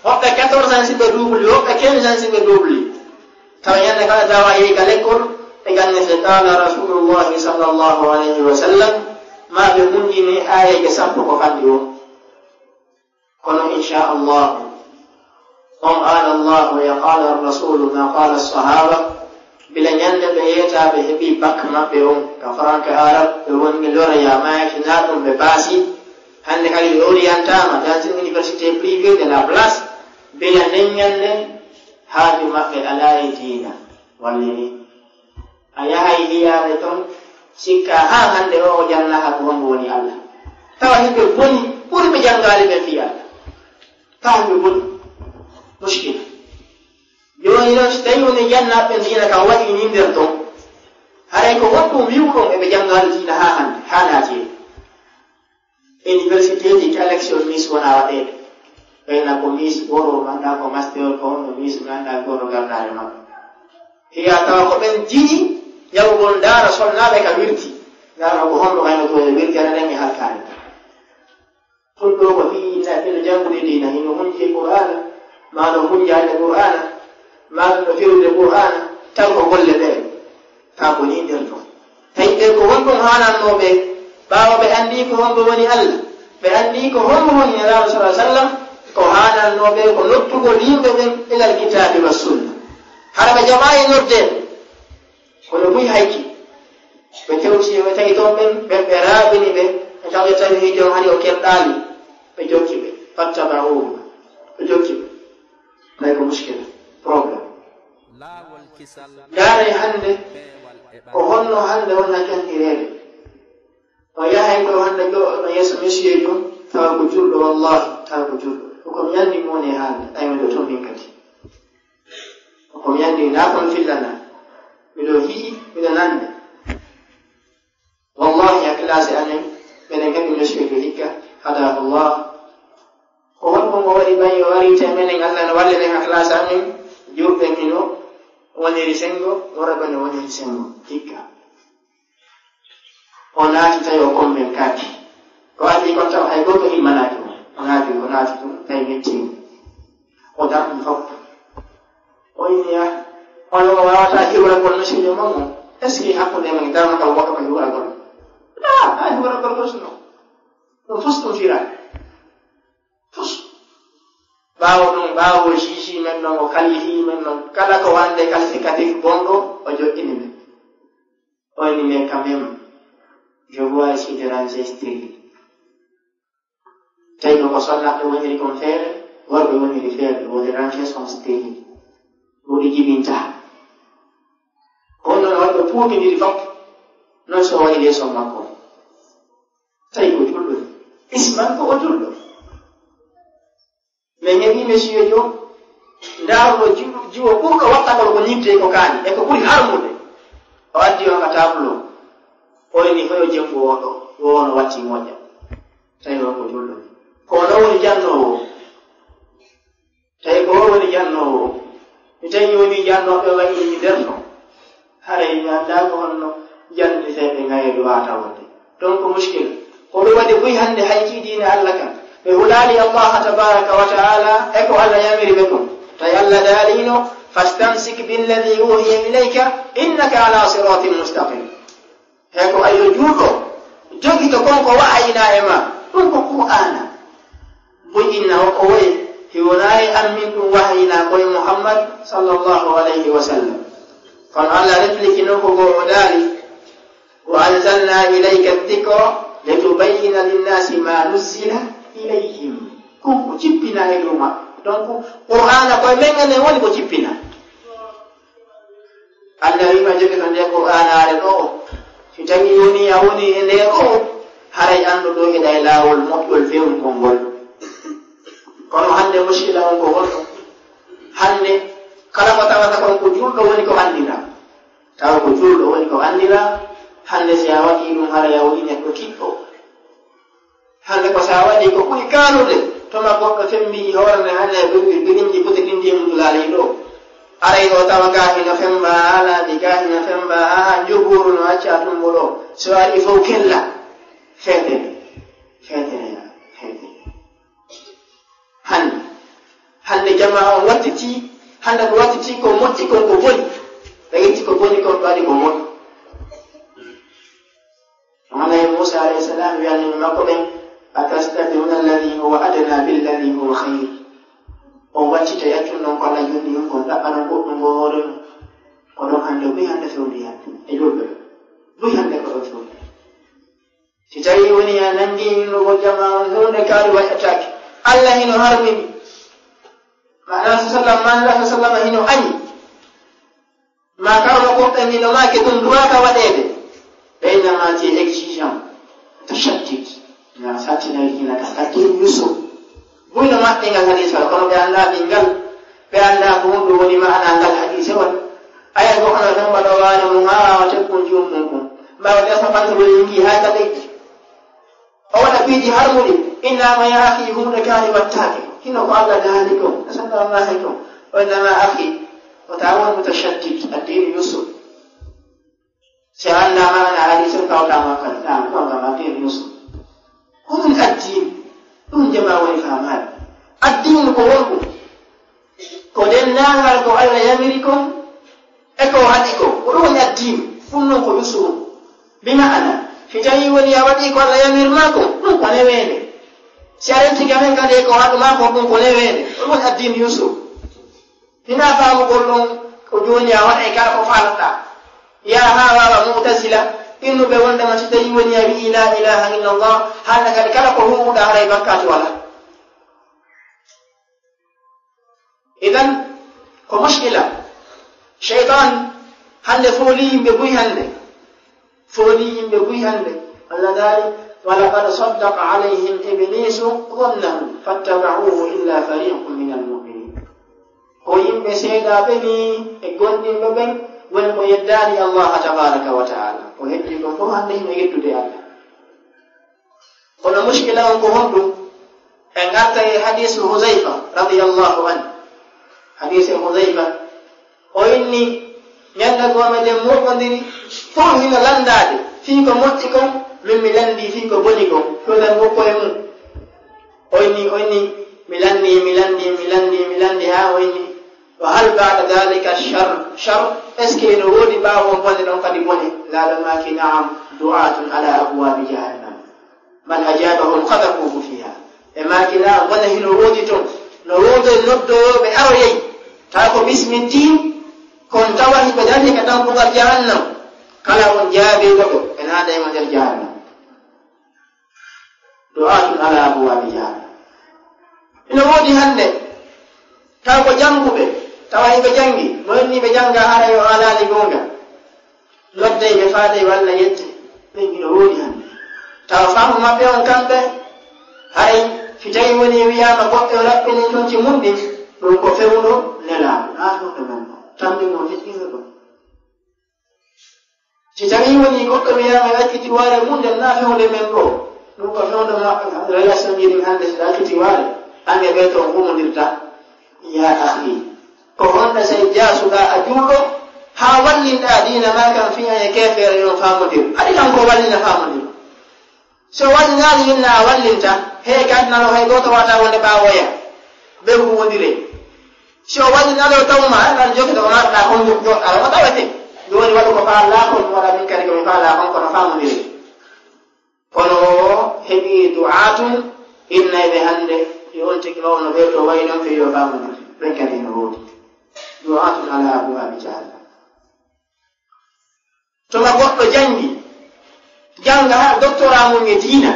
woɓɓe quatorze ans si ɓe duubli, woɓɓe quinze ans si ɓe duubli. Tawa ñande kala tawa yehi ka lekkol, ɓe jannete qaala Rasulullahi sallallahu alayhi wa sallam, maa ɓe hunjini aayeeje sappo ko fanɗi o. Kono, inchallahu, on qaala Allahu e qaala Rasulu ma qaala sahaba, bila ñande ɓe yeetaaɓe heɓi bak maɓɓe on ka franc arabe, ɓe woni loroya maaytinaa ɗum ɓe paasi. Hannde kadi ɓe orientaama dans une université privée de la place, bila nden ñande haaju maɓɓe alaa e diina. Wallini. A yahay hiyaade ton, sikka haa hannde o, o jannaaka ko hombo woni Allah. Tawa himɓe boni ɓuri ɓe janngaali ɓen fii Allah. Tawa himɓe boni. Muskila. Jooni noon, si tawii woni jannaaɓe ɓen diina kan waɗi ni nder ton, haray ko honɗum wi'uɗon eɓe janngaali diina haa hannde, haa naati e universitéeji, ka élection Miss wona waɗeede. Ɓeyna ko Miss Boro, manda ko Master, ko honno Miss, manda goto gardaare maɓɓe. Hiya tawa ko ɓen jiɗi yaɓugol ndaara sonnaaɓe ka wirti. Ndaara ko honno kayno ko e wirtere nden e halkaare. Ɗum ɗo ko fii ina, ina janngude diina, ina hunji e Qur'aana, maa no hunjaade Qur'aana, maa no fewde Qur'aana, taw ko golle ɓe. Kaa ko nii nder ton. Tawi ɓe ko honɗum haanannoo ɓe, ɓaawo ɓe anndii ko hombo woni Allah, ɓe anndii ko hombo woni Nelaaɗo sallallaahu alayhi wa sallam, ko haanannoo ɓe ko noddugol yimɓe ɓen ilal kitaabi wa sunna. Hara ɓe jaɓaay e noddeede, kono buy hayki. Ɓe tewti, ɓe tawi toon ɓen, ɓe, ɓe raaɓini ɓe, ɓe tawi tawi hiijo on hari o kerɗaali, ɓe jokki ɓe, fattaba'uuhu, ɓe jokki ɓe. Tawi ko muskila, problème. Laawol kisal. Ndaaree hannde, peewal e ɓandu. Ko honno hannde woni hakkantireede? O yahay ɗo hannde ɗo, ɗo yeeso monsieur ɗum, tawa ko julɗo, wallahi, tawa ko julɗo. Ko ko mi anndi mo woni e haalde, tawi miɗo toon min kadi. Ko ko mi anndi, naa kon fillana. Miɗo yi'i, miɗo nande. Wallahi, a classe amen, menen kadi monsieur ɗo hikka, hadahullah. Ko honɗum o waɗi ɓay o arinte menen, Allah no walli men a classe amen, juuɓe mino woniri senngo, worɓe no woniri senngo, hikka. O naati tawi o kon men kaaki. Ko adii kon taw hay gooto immanaaki mo. O naati, o naati ɗum, tawi mettii mo. O darni fof. O inni, "Ah, on o waawata hiwragol no senior mon on. Est-ce que hakkunde men darnata woɗɗo ko hiwragol?" Ah, ah, hiwragol ko suno. Ɗum fof ɗum firaani. Fof. Ɓaawo ɗum, ɓaawo juge men ɗon, o kallifi men ɗon, kala ko wonde qualificatif bonɗo, o joɗɗini men. O inni, "Mais quand même, je vois ici des rangées stériles." Tawi ɗo ko sonnaaɓe woniri kon feere, worɓe woniri feere, woodi rangées sont stériles. Woodi jibinta. On non waɗi ɓe puutindiri fof. Non so waɗi leeso makko. Tawi ko julɗo. Isman ko o julɗo. Min heɓii monsieur Diop, ndaaruɗo jiwo, jiwo ɓurɗo waɗtagol ko ñidde ko kaani, e ko ɓuri harmude. O addi on ka tableau. O inni hoyo jembo o ɗo, o ono watti moƴƴa. Tawi on ko julɗo. Ko onon woni jannoowo o. Tawi ko o woni jannoowo o. Mi tawi woni jannooɓe waɗi nder ton. Haray mi anndaa ko honno jannde seeɓe ngaye ɗo waata wonde. Donc, muskil. Ko ɗum waɗi buy hannde hay kii diine Allah kan. Ɓe hulaali Allah tabaraka wa ta'ala e ko Allah yamiri ɓe kon. Tawi Allah daalino, "Fastamsik billadi uhiya ilayka, innaka ala siratin mustaqim." He ko ayo juuɗo, jogito kon ko wa'ayna e ma. Ɗum ko Qur'aana. Buy inna o ko woy, hiwonaayi an min ɗum wahayinaa koye Muhammad sallallahu alayhi wa sallam. Kono Allah replikino ko goo o daali, "Wa anzalna ilayka dhikra litubayyina linnaasi ma nuzzila ilayhim." Ko ko cippina e dow maɓɓe. Donc, Qur'aana koye men enen woni ko cippina. Alla wiima jogi no nde Qur'aanaare ɗoo, si tawii wonii a wonii e nde ɗoo, haray anndu ɗoo eɗa e laawol moƴƴol fewngol ngol. Kono hannde muskila on ko honɗum? Hannde kala ko tawata kon ko juulɗo woni ko anndiraa. Tawa ko juulɗo woni ko anndiraa, hannde si a waɗii ɗum haray a woni neɗɗo kiɗɗo. Hannde ko so a waɗii ko ɓuri kaanude, tuma goɗɗo femmbii hoore nden, hannde ɓe, ɓe, ɓe ɓinndi buti ɗin ndiyam dulaali ɗoo. Aray o tawa gaa hino femmba, haa laaɓi, gaa hino femmba, haa njubuuru no acca tumbo ɗoo. So ari fof kella. Feetere. Feetere ya, feetere. Hannde. Hannde jamaa on wattitii, hannde ko wattitii ko moƴƴi kon ko boni. Ɓe yetti ko boni kon ɓe waɗi ko moƴƴi. Wona e Muusa alayhi salam wiyanno makko ɓen, "Atastabdiluna alladhi huwa adna billadhi huwa khayr." On wattita yaccun non ko Allah jonni on kon, ɗaɓɓanon goɗɗum ngo hoore mum. Ko ɗon hannde buy hannde fewndi hannde. E julɓe ɓe. Buy hannde ko ɗon fewndi. Si tawii woni a nanngii innugo jamaa on huunde kaari waɗataake. Allah hino harmini. Maana sa sallam, maana sa sallam hino añi. Ma karama goɗɗo hino maake ɗum duwaaka waɗeede. Ɓe innama ti exigeant, tashaddud. Na sattinay hina ka sattin Yusuf. Buy no maɓɓe ngal hadiisa, kono ɓe anndaa ɓe ngal. Ɓe anndaa ko honɗum woni maana ngal hadiisa won. Aya go ana tan waɗa waane mum haa wawa tekkun juum mum kun. Mbawa ɓe sappanto woni ngi haa ka leydi. O waɗa piiji harmuɗi. Innama ya akhi huunde kaari wattaake. Hino ko Allah daali kon. Sallallahu alayhi kon. O innama akhi. O tawa on mutashaddid. Addinu Yusuf. Si a anndaa maana hadiisa on, tawtaa ma kan, naam, ko ngam addinu Yusuf. Ko ɗum addinu, ɗum jamaa woni faamaade. Addinu ko wonɗum? Ko denndaangal ko Allah yamiri kon, e ko haɗi kon. Ko ɗum woni addinu. Ɗum noon ko Yusuf. Bi maana, si tawii woni a waɗii ko Allah yamir maa kon, ɗum ko neweende. Si a rentii ka men kadi e ko haɗu maa kon, ɗum ko neweende. Ko ɗum woni addinu Yusuf. Hinaa faamugol ɗum ko jooni a waɗay kala ko faalɗaa. Yaa haa waawa Mu'tazila, innuɓe wondema si tawii woni a wi'ii laa ilaaha illallah, hannde kadi kala ko huuwuɗaa haray bakkaatu walaa. Idan, ko muskila. Seytaan hannde foolii yimɓe buy hannde. Foolii yimɓe buy hannde. Allah daali, "Wa laqad saddaqa alayhim Ibliisu dhannahu fattaba'uuhu illa fariiqun minal mu'miniin." Ko yimɓe seeɗaaɓe nii e gomɗinɓe ɓen woni ko yeddaani Allah tabaaraka wa ta'aala. Ko heddi ko fof hannde hino yeddude Allah. Kono muskila on ko honɗum? En ngarta e hadiisu Huzayfa radiyallahu anhu. Hadiisu Huzayfa, o inni, ñande goo meɗen moƴƴondiri, fof hino lanndaade fii ko moƴƴi kon, min mi lanndii fii ko boni kon, ɗum en woppo e mum. O inni, o inni, mi lanndii, mi lanndii, mi lanndii, mi lanndii, haa o inni, "Wa hal ba'da dhalika shar, shar, est-ce que no woodi ɓaawo on bone ɗon kadi bone?" Laalo maaki, "Na'am, du'atun ala abwaabi jahannam. Man ajabahum qadhafuhu fiha." Ɓe maaki, "Na'am, bone hino woodi ton. No woodi noddooɓe aroyay. Tawa ko bismi diin, kon tawa hiɓe darii ka dambugal jahannam. Kala on jaabii goɗɗo, ɓe naada e mo nder jahannam." Du'atun ala abwaabi jahannam. Ina woodi hannde, taw ko jannguɓe, tawa hiɓe janngi, mo inni ɓe jannga hara yo alaali goonga. Noddey ɓe faadey walla yette, ɓen ina woodi hannde. Tawa faamu maɓɓe on kamɓe, haray si tawii woni wiyaama goɗɗo yo raɓɓini conci mum ɗin, ɗum ko fewndo nelaaɗo, naa fewndo men ɗo. Tambi mo heƴƴino ɗum. Si tawii wonii goɗɗo wiyaama acciti waare mum nden naa fewde men ɗoo, ɗum ko fewde maɓɓe, relation ji ɗin hannde si ɗa acciti waare, an e ɓee to on humondirta. Ya akhi, ko honno sey jaasuɗaa a juulɗo, haa wallinɗaa diina maa kan fii an e keefeero yo on faamondir? Haɗi kanko wallina faamondir. Si o wallinaali, inna a wallinta, he kadi nano hay gooto wata wonde ɓaawoya. Ɓe huwondire. Si o wallinaali o tawma, nan jogi to marɗa kon joɗɗa o tawete. Ɗum woni waɗu ko faalaa kon, ɗum waɗa min kadi ko mi faalaa kon, kono faamondire. Kono o heɓi du'aatun innayɓe hannde, Yo on tigi ɓawno ɓe to wayi noon, ɓe yo faamu ɓen kadi no woodi. Du'aatun alaa abwaabi jahannam. Tuma goɗɗo janngi, jannga haa doctorat mum e diina,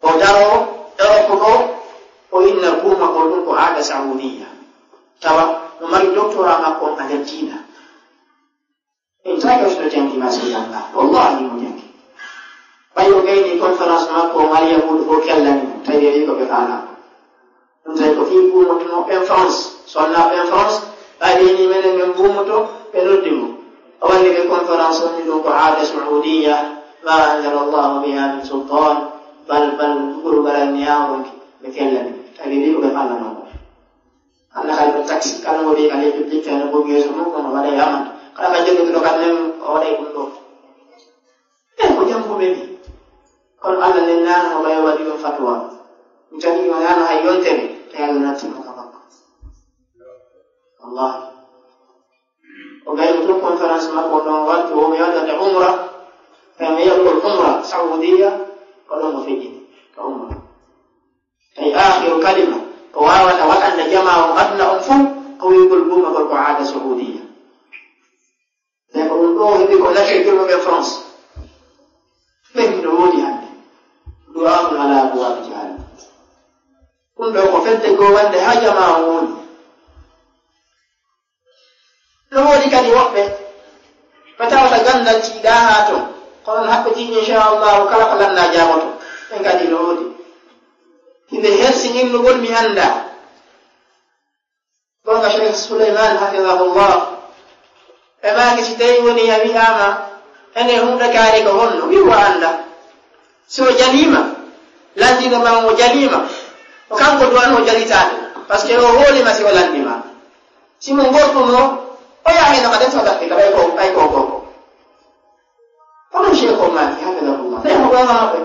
o daroo Europe ɗo, o inna buuma ko ɗum ko aada Saoudiya. Tawa no mari doctorat makko on ka nder diina. En tawi o so janngi ma so jannga. Wallahi mo janngi. Ɓay o gayni conférence makko o mari yahuudu fof kellani mo, tawi wi ko ɓe faala. Ɗum tawi ko fii buumoto mo ɓen France. So wonnaa ɓen France, ɓay ɓe ni menen men buumoto, ɓe noddi mo. O walli ɓe conférence on, ɗum ko aada Saoudiya, ma anzala Allahu biha min sultan, bal, bal, guru garal ni yaa wonki, ɓe kellani. Tawi wi ko ɓe faalano ko. Hannde hay ko taxi, kala ngo ɓe kala e public, tawi no ɓoggi yeeso mum, kono waɗay amande. Kala ka jogguɗo kan men, o waɗay ɗum ɗo. Ɓen ko jannguɓe ɓe. Kono Allah nennaano mo ɓay o waɗi ɗum fatwa. Mi tawi o naano hay yontere, tawi Allah natti mo ka makko. Wallahi. O gayno tun conférence makko ɗon warti, o mi waɗata umra, tawi mi yaɗugol umra Saoudiya, ko ɗon o feƴƴini ka umra. Tawi aakhiru kalima, ko waawata waɗande jamaa on aduna on fof, ko wi'ugol buumagol ko aada Saoudiya. Tawi ko ɗum ɗo heɓi ko lacce jurooɓe France. Ɓen no woodi hannde. Du'aa'un alaa abwaabi jahannam. Ɗum ɗo ko fedde goo wonde haa jamaa on woni. No woodi kadi woɓɓe ɓe tawata ganndal tiiɗaa haa ton, kono no haɓɓitii, inchallahu, kala ko lannda jaaboto. Ɓen kadi no woodi. Hiɓe hersi innugol mi annda. Goonga Cheikh Souleymane hafidahullah, ɓe maaki si tawi woni a wi'aama ene huunde kaari ko honno, wi'u a annda. Si o jaliima, lanndino ma o jaliima, ko kanko duwano jalitaade, parce que o hoolima si o lanndima. Si mo ngortuno, o yaha heno ka defta daɓɓita, ɓay ko, ɓay ko gorko. Kono Cheikh o maaki, hafidahullah. Tawi mo goonga maɓɓe.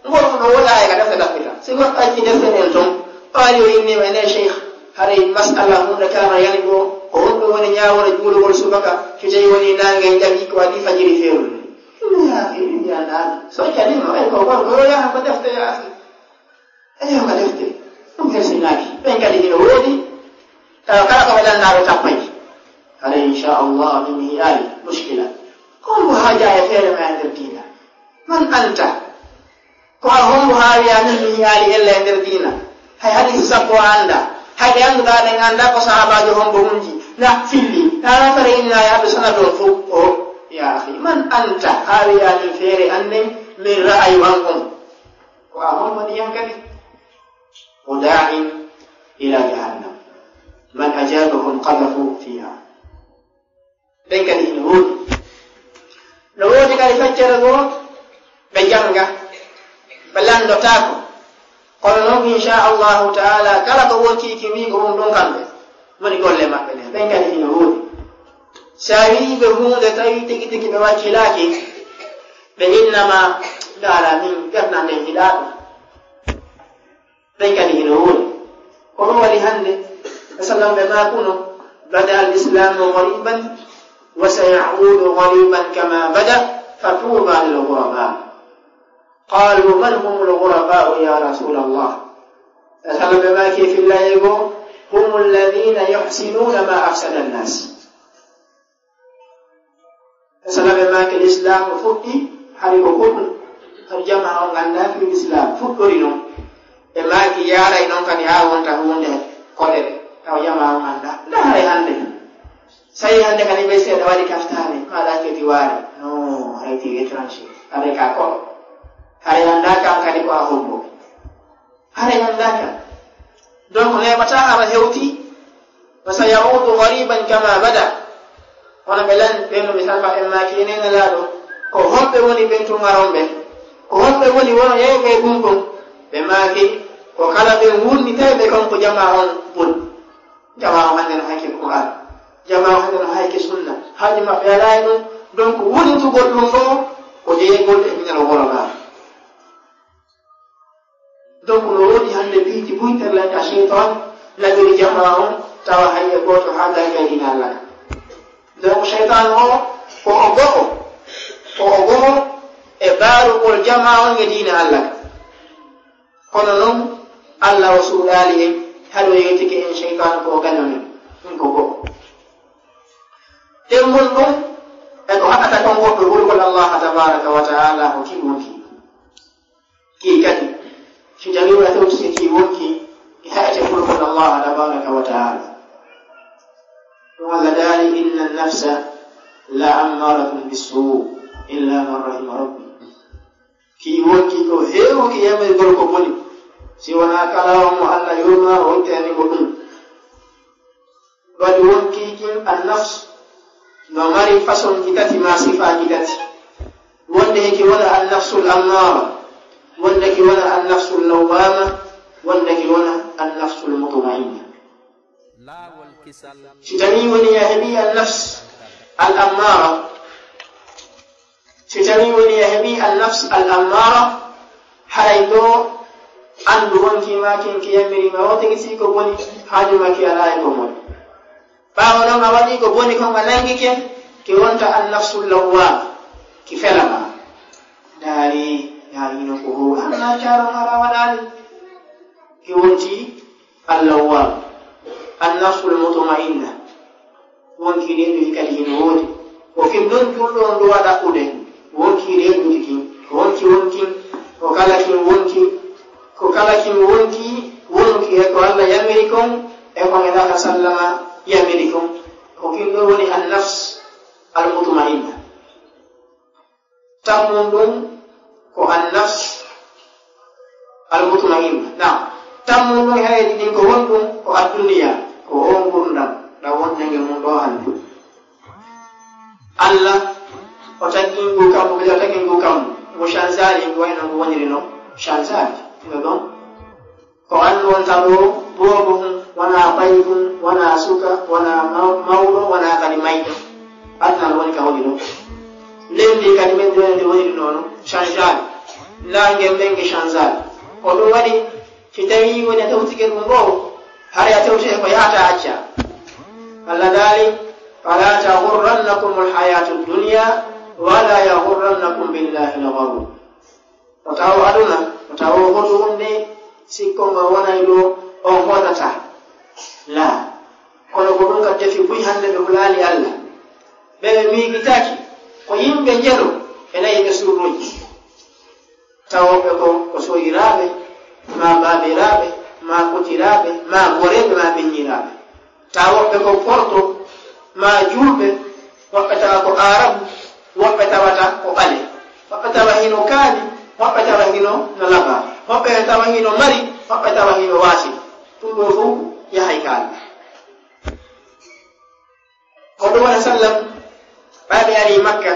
Ngortuno wota e ka defta daɓɓita. Si goɗɗo acci defte ɗen ton, o ari o inni ma, ene Cheikh, haray masala huunde kaari yani ko, ko honɗum woni ñaawore juulugol subaka, so tawi woni naange jaɓi ko adii fajiri feerude. Ɗum yaa, ɗum yaa naange. So jaliima, ɓay ko gorko, yo yaha ko defte yaasi. Eyo, ka defte ɗum hersinaaki. Ɓen kadi hino woodi. Tawa kala ko ɓe lannda ɓe tappay. Hara inchallah, min mi yi'aali muskila. Ko honɗum haajaa e feere ma e nder diina? Man anta? Ko a hombo haa wi'a min mi yi'aali ella e nder diina? Hay hadiisi sappo a annda. Hay ɗe annduɗaa ɗen annda ko sahaabaajo hombo hunji. Na filli. Na nafare inna e Abdu Sanad on fof. O, ya akhi, man anta? Haa wi'a min feere an nden, min ra'ayu an on. Ko a hombo ɗiyan kadi? Ko daa'in ila jahannam. Man ajabahum qadhafuhu fiha. Ɓen kadi hino woodi. No woodi kadi feccere goo, ɓe jannga, ɓe lanndotaako. Kono noon, inchallahu taala, kala ko wonti ki wi'ugo ɗum ɗum kamɓe, woni golle maɓɓe ɗen. Ɓen kadi hino woodi. Si a wi'i ɓe huunde, tawi tigi tigi ɓe wakkilaaki, ɓe inna ma, ndaara min, ɓernde am nden yiɗaa ɗum. Ɓen kadi hino woodi. Ko ɗum waɗi hannde, ɓe sallam ɓe maakuno, bada al islamu ghariban, wa sayaudu ghariban kama bada, fa tuuba lil ghuraba. Qalu, man humul ghuraba'u ya Rasulallah? Ɓe sallam ɓe maaki e fillaye goo, humu alladhina yuhsinuna ma afsada annas. Ɓe sallam ɓe maaki lislaamu fuɗɗi, hari ko goɗɗum, hari jamaa on anndaa fii lislaamu fuɗɗori non. Ɓe maaki yaaray non kadi haa wonta huunde koɗere, tawa jamaa on anndaa. Ndaa haray hannde. Sayi hannde kadi ɓe seeɗa waɗi kaftaane, maa ɗakkiti waare. No, haray ti étranger, haray ka koɗo. Haray anndaa kan kadi ko a hombo. Haray anndaa kan. Donc, neeɓataa hara hewti, wa sayaudu ghariban kama bada. Hono ɓe lan, ɓen no misal maɓɓe maaki, enen Nelaaɗo, ko homɓe woni ɓen tun aron ɓen? Ko homɓe woni wono yeeyɓe ɗum ɗon? Ɓe maaki, ko kala ɓen wurnitayɓe kon ko jamaa on boni. Jamaa on hannde no hayke Qur'an. Jamaa on hannde no hayke sunna. Haaji maɓɓe alaa e ɗum. Donc, wurnitugol ɗum ɗo, ko jeyeygol e minal worora. Donc, no woodi hannde piiji buy terlay ka seytaan lagori jamaa on, tawa hay e gooto haa dargay ina Allah ka. Donc, seytaan o, ko o go'o, ko o go'o e baarugol jamaa on e diina Allah ka. Kono noon, Allah o suuɗaali en, haɗo yeetike en seytaanu ko o gaño men. Ɗum ko go'o. Temmol ɗum, e ko haɗata kon goɗɗo ɓurgol Allah tabaaraka wa ta'ala ko kii wonki. Kii kadi, si tawii a tawti kii wonki, e haɗate ɓurgol Allah tabaaraka wa ta'ala. Ɗum Allah daali, "Inna nafsa la ammaratun bissuu, illa man rahima rabbi." Kii wonki ko heewuki yamirgol ko boni, si wonaa kala on mo Allah yurmaa o ittani mo ɗum. Waɗi wonki kin annafs no mari façon ki tati ma sifaaji tati. Wonde heki wona annafsul ammaara, wonde ki wona annafsul lawwaama, wonde ki wona annafsul mutma'inna. Laawol kisal. Si tawii woni a heɓii annafs al ammaara, si tawii woni a heɓii annafs al ammaara, haray ɗo anndu wonki ma kin ki yammiri ma o tigi si ko boni, haaju ma ki alaa e ko moƴƴi. Ɓaawo ɗon a waɗii ko boni kon a nanngi ken, ki wonta annafsul lawwaama, ki fela ma. Ndaari, ndaari no ko hoo, hannaa caaro ma a waɗaali. Ki wonti Al-Lawwam, an-nafsul mutma'inna. Wonki reeduɗi kadi hino woodi. Ko kin ɗon julɗo on ɗo waɗa ɗaɓɓude. Wonki reeduɗi kin. Wonki wonki. Ko kala kin wonki. Ko kala kin wonki. Wonki e ko Allah yamiri kon. E ko Nelaaɗo sallama yamiri kon. Ko kin ɗo woni an-nafs al-mutma'inna. Tammun ɗum ko an-nafs al-mutma'inna. Naam. Tammun ɗum hereeji ɗin ko won ɗum ko adduniya, ko o ngurdam, ɗam won ñande mum ɗo hannde. Allah o tagi ngu kammu, ɓe o tagi ngu kammu, ngu changeali, ngu wayno ngu woniri no changeali. Ɗum ɗon. Ko an wonta ɗo, boobo hun, wonaa ɓayɗun, wonaa suka, wonaa maw-, mawɗo, wonaa kadi mayɗo. Aduna no woni ka woni ɗo. Leydi kadi men ɗo ndi woni noon, changeali. Naange men nge changeali. Ko ɗum waɗi, si tawii woni a tawtike ɗum ɗo, hari a tawti ko yahata acca. Allah daali, "Fala taghurrannakumul hayatud dunya, wala yaghurrannakum billahi al-gharur." O tawo aduna, o tawo hoto wonde sikko ma wonay ɗo on hootata. Laa. Kono ko ɗum ka defi buy hannde ɓe hulaali Allah. Ɓe ɓe miijitaaki ko yimɓe njelo e nayi ɓe surruji. Tawoɓe ko, ko soyiraaɓe, ma baabiraaɓe, ma kotiraaɓe, ma goreeɓe, ma ɓiññiraaɓe. Tawa woɓɓe ko porto, ma juulɓe, woɓɓe tawa ko aarabu, woɓɓe tawata ko ɓale, woɓɓe tawa hino kaani, woɓɓe tawa hino no laba, woɓɓe tawa hino mari, woɓɓe tawa hino waasi. Ɗum ɗo fof yahay kaani. Ko ɗum woni sallam, ɓay ɓe ari Makka,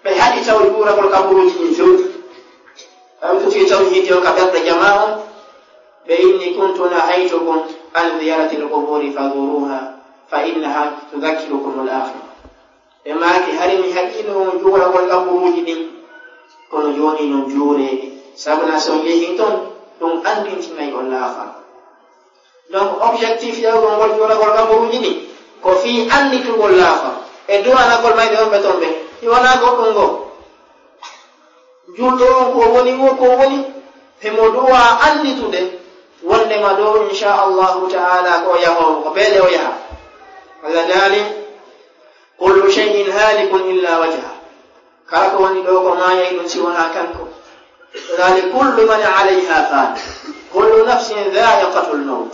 ɓe haɗi taw juuragol kaburuuji ɗin few. Ɓay ɓe tuti tawhiidi on ka ɓerɗe jamaa on, ɓe inni, "Kuntu nahaytukum an ziyaratil quburi fazuruha, fa innaha tudhakkirukumul akhirah." Ɓe maaki, "Hari mi haɗiino on juuragol kaburuuji ɗin, kono jooni non juureeɗi. Sabu na so on yehii ton, ɗum anndintinay on laafara." Donc, objectif yahugol ngol juuragol kaburuuji ɗin, ko fii annditugol laafara. E duwanagol mayɓe on ɓe ton ɓe, ɗi wonaa goɗɗum ngoo. Julɗo on ko woni wo, ko woni, himo duwa annditude wondema ɗo, inchallahu ta'ala, ko o yahoowo, ko beele o yaha. Allah daali, "Kullu shay'in halikun illa wajha." Kala ko woni ɗo ko maayay ɗum si wonaa kanko. Daali, "Kullu man alayha fan. Kullu nafsin dha'iqatul mawt."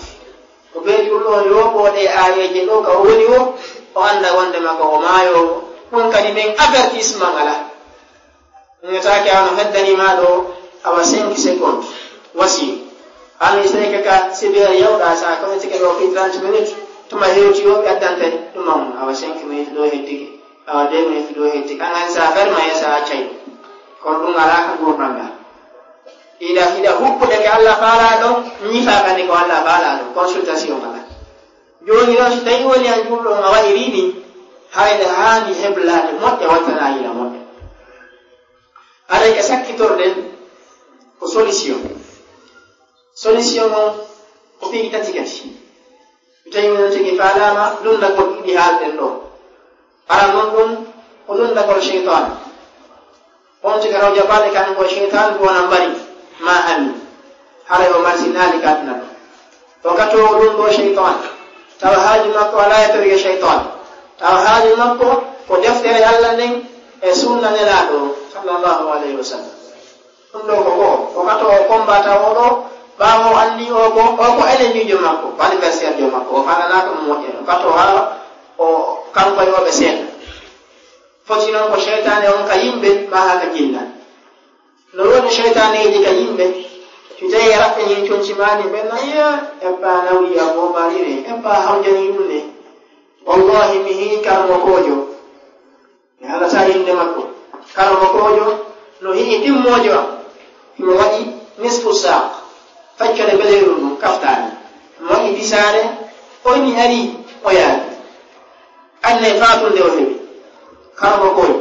Ko bee julɗo on yooɓoo ɗe aayeeje ɗo ka o woni wo, o annda wondema ko o maayoowo. Ɗum kadi men avertissement alaa. Ngetaake ano heddani ma ɗo awa cinq secondes. Wasi. Ano isreke ka sibere yawɗa sa ko tike ɗo fi trente minutes. Tuma hewti yo ɓe addante ɗum on awa cinq minutes ɗo heddike. Awa deux minutes ɗo heddike. An an sa ferma e sa accay. Kono ɗum alaa ka gurnam ɗa. Ida, ida huppude ke Allah faala ɗon, ñifa kadi ko Allah faala ɗon. Consultation kala. Jooni noon, so tawii woni an julɗo on a waɗirii ni, hayde haani heblaade moƴƴa, wattana yila moƴƴa. Aray e sakkitorde ko solution. Solution on ko piiji tati kadi. So tawii woni on tigi faalaama, lunndagol ɗiɗi haalɗen ɗo. Aran noon ɗum ko lunndagol seytaane. On tigi raw jabaade kan ko seytaane ko wona mbari ma ami. Haray o martinaali ka aduna ɗo. O katoowo ɗum ɗo seytaan. Tawa haaju makko alaa e torge seytaan. Tawa haaju makko ko deftere Alla nden e sunna Nelaaɗo o, sallallahu alayhi wa sallam. Ɗum ɗo ko ko, o katoowo kombata o ɗo, ɓaawo o anndi o ko, o ko ennemi jo makko, ko adversaire jo makko, o faananaaka mo moƴƴere. O katoo haa o kanko e o ɓe seeɗa. Foti noon ko seytaane on ka yimɓe, maa haa ka jinna. No woni seytaaneeji ka yimɓe, si tawii raɓɓe ñin conci maani, ɓe na, "Iya, eppa nawri a boobaali ne, eppa hawjani ɗum ne." Wallahi, mi hii karmokoojo, mi haalata innde makko. Karmokoojo no hii ɗimmoojo am, himo waɗi nisfu saaq, faccere beleeru ndun kaftaani. Mo waɗi bisaare, o ni ari, o yaari. Anne faatunde o heɓi. Karmokoojo.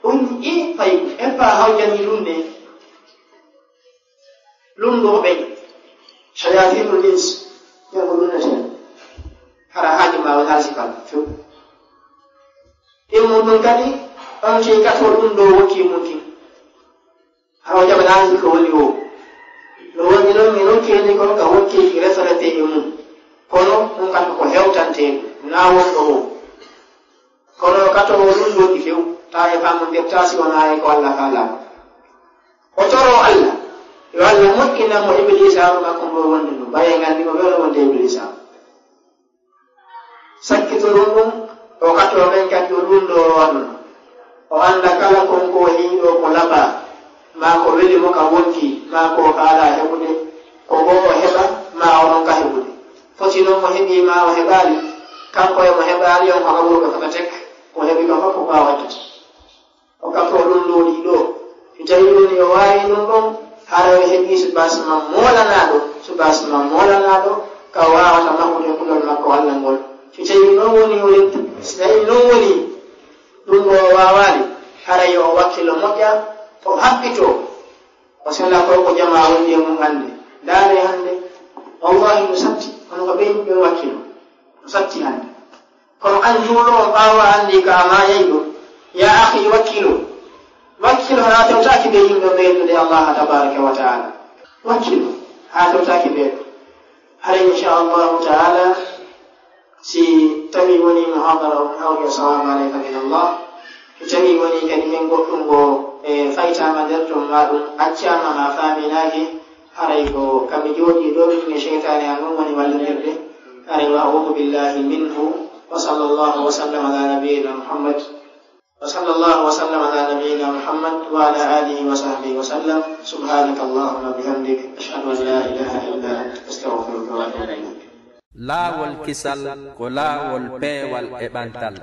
Ɗum i fay, eppa hawjani ɗum ne. Lumndu ko ɓen. Shayatinul ins. Ɓen ko ɗum neten. Hara haaju ma wonaa si kam. Few. Immu ɗum kadi, on sey kato ɗum ɗo wokki mum kin. Hara o jaɓanaaki ko woni o. No woni noon, mi rokkii ni kon ka wokkeeki resarete e mum. Kono ɗum kam ko hewtante, naa wonɗo o. Kono kato o ɗum ɗo ki few, taa e faamu nder taasi wonaa e ko Alla faalaa. O toroo Alla, yo Alla moƴƴina mo Ibliisaaru makko ngo wonde ɗum, ɓay en nganndi mo welo wonde Ibliisaaru. Sakkitorum ɗum, o katoo men kadi o ɗum ɗo o aduna. O annda kala kon ko o heɓi ɗo ko labaa, maa ko weli mo ka wonki, maa ko o faalaa heɓude, ko goo o heɓa, maa o ronka heɓude. Foti noon o heɓii maa o heɓaali, kanko e mo heɓaali on ko haɓa ɓurɓe fota tek, ko heɓi ka fof ko ɓaawo heɓata. O katoo ɗum ɗo ɗi ɗo. Si tawii woni o waawi ɗum ɗon, hara o heɓii subaasma moolanaaɗo, subaasma moolanaaɗo, ka o waawata mahude kulol makko Alla ngol. Si tawii noon woni o rent-, si tawii noon woni ɗum ɗo o waawaali, hara yo o wakkilo moƴƴa, o haɓɓitoo, o sela ko ko jamaa wondi e mum hannde. Ndaaree hannde, wallahi no satti, kono ko ɓe yimɓe wakkilo, no satti hannde. Kono an juulɗo on, ɓaawo a anndi ka a maayay ɗo, yaa akhi, wakkilo. Wakkilo haa tewtaaki ɓe yimɓe ɓeydude Allah tabaraka wa taala. Wakkilo haa tewtaaki ɓe ɗo. Hara inchallahu taala, si tawi woni muhadara on hawri, assalamu aleyka min Allah. Si tawi woni kadi hen goɗɗum ngo e faytaama nder ton, maa ɗum accaama maa faaminaaki, haray ko kamɓe jooɗii ɗo, ɗum e seytaane an on woni wallindirde. Haray wa a'udhu billahi minhu. Wa sallallahu wa sallam ala nabiyyina Muhammad. Wa sallallahu wa sallam ala nabiyyina Muhammad wa ala alihi wa sahbihi wa sallam. Subhanaka Allahumma bihamdik. Ashhadu an la ilaha illa anta, astaghfiruka wa atubu ilayk. Laawol kisal ko laawol peewal e ɓantal.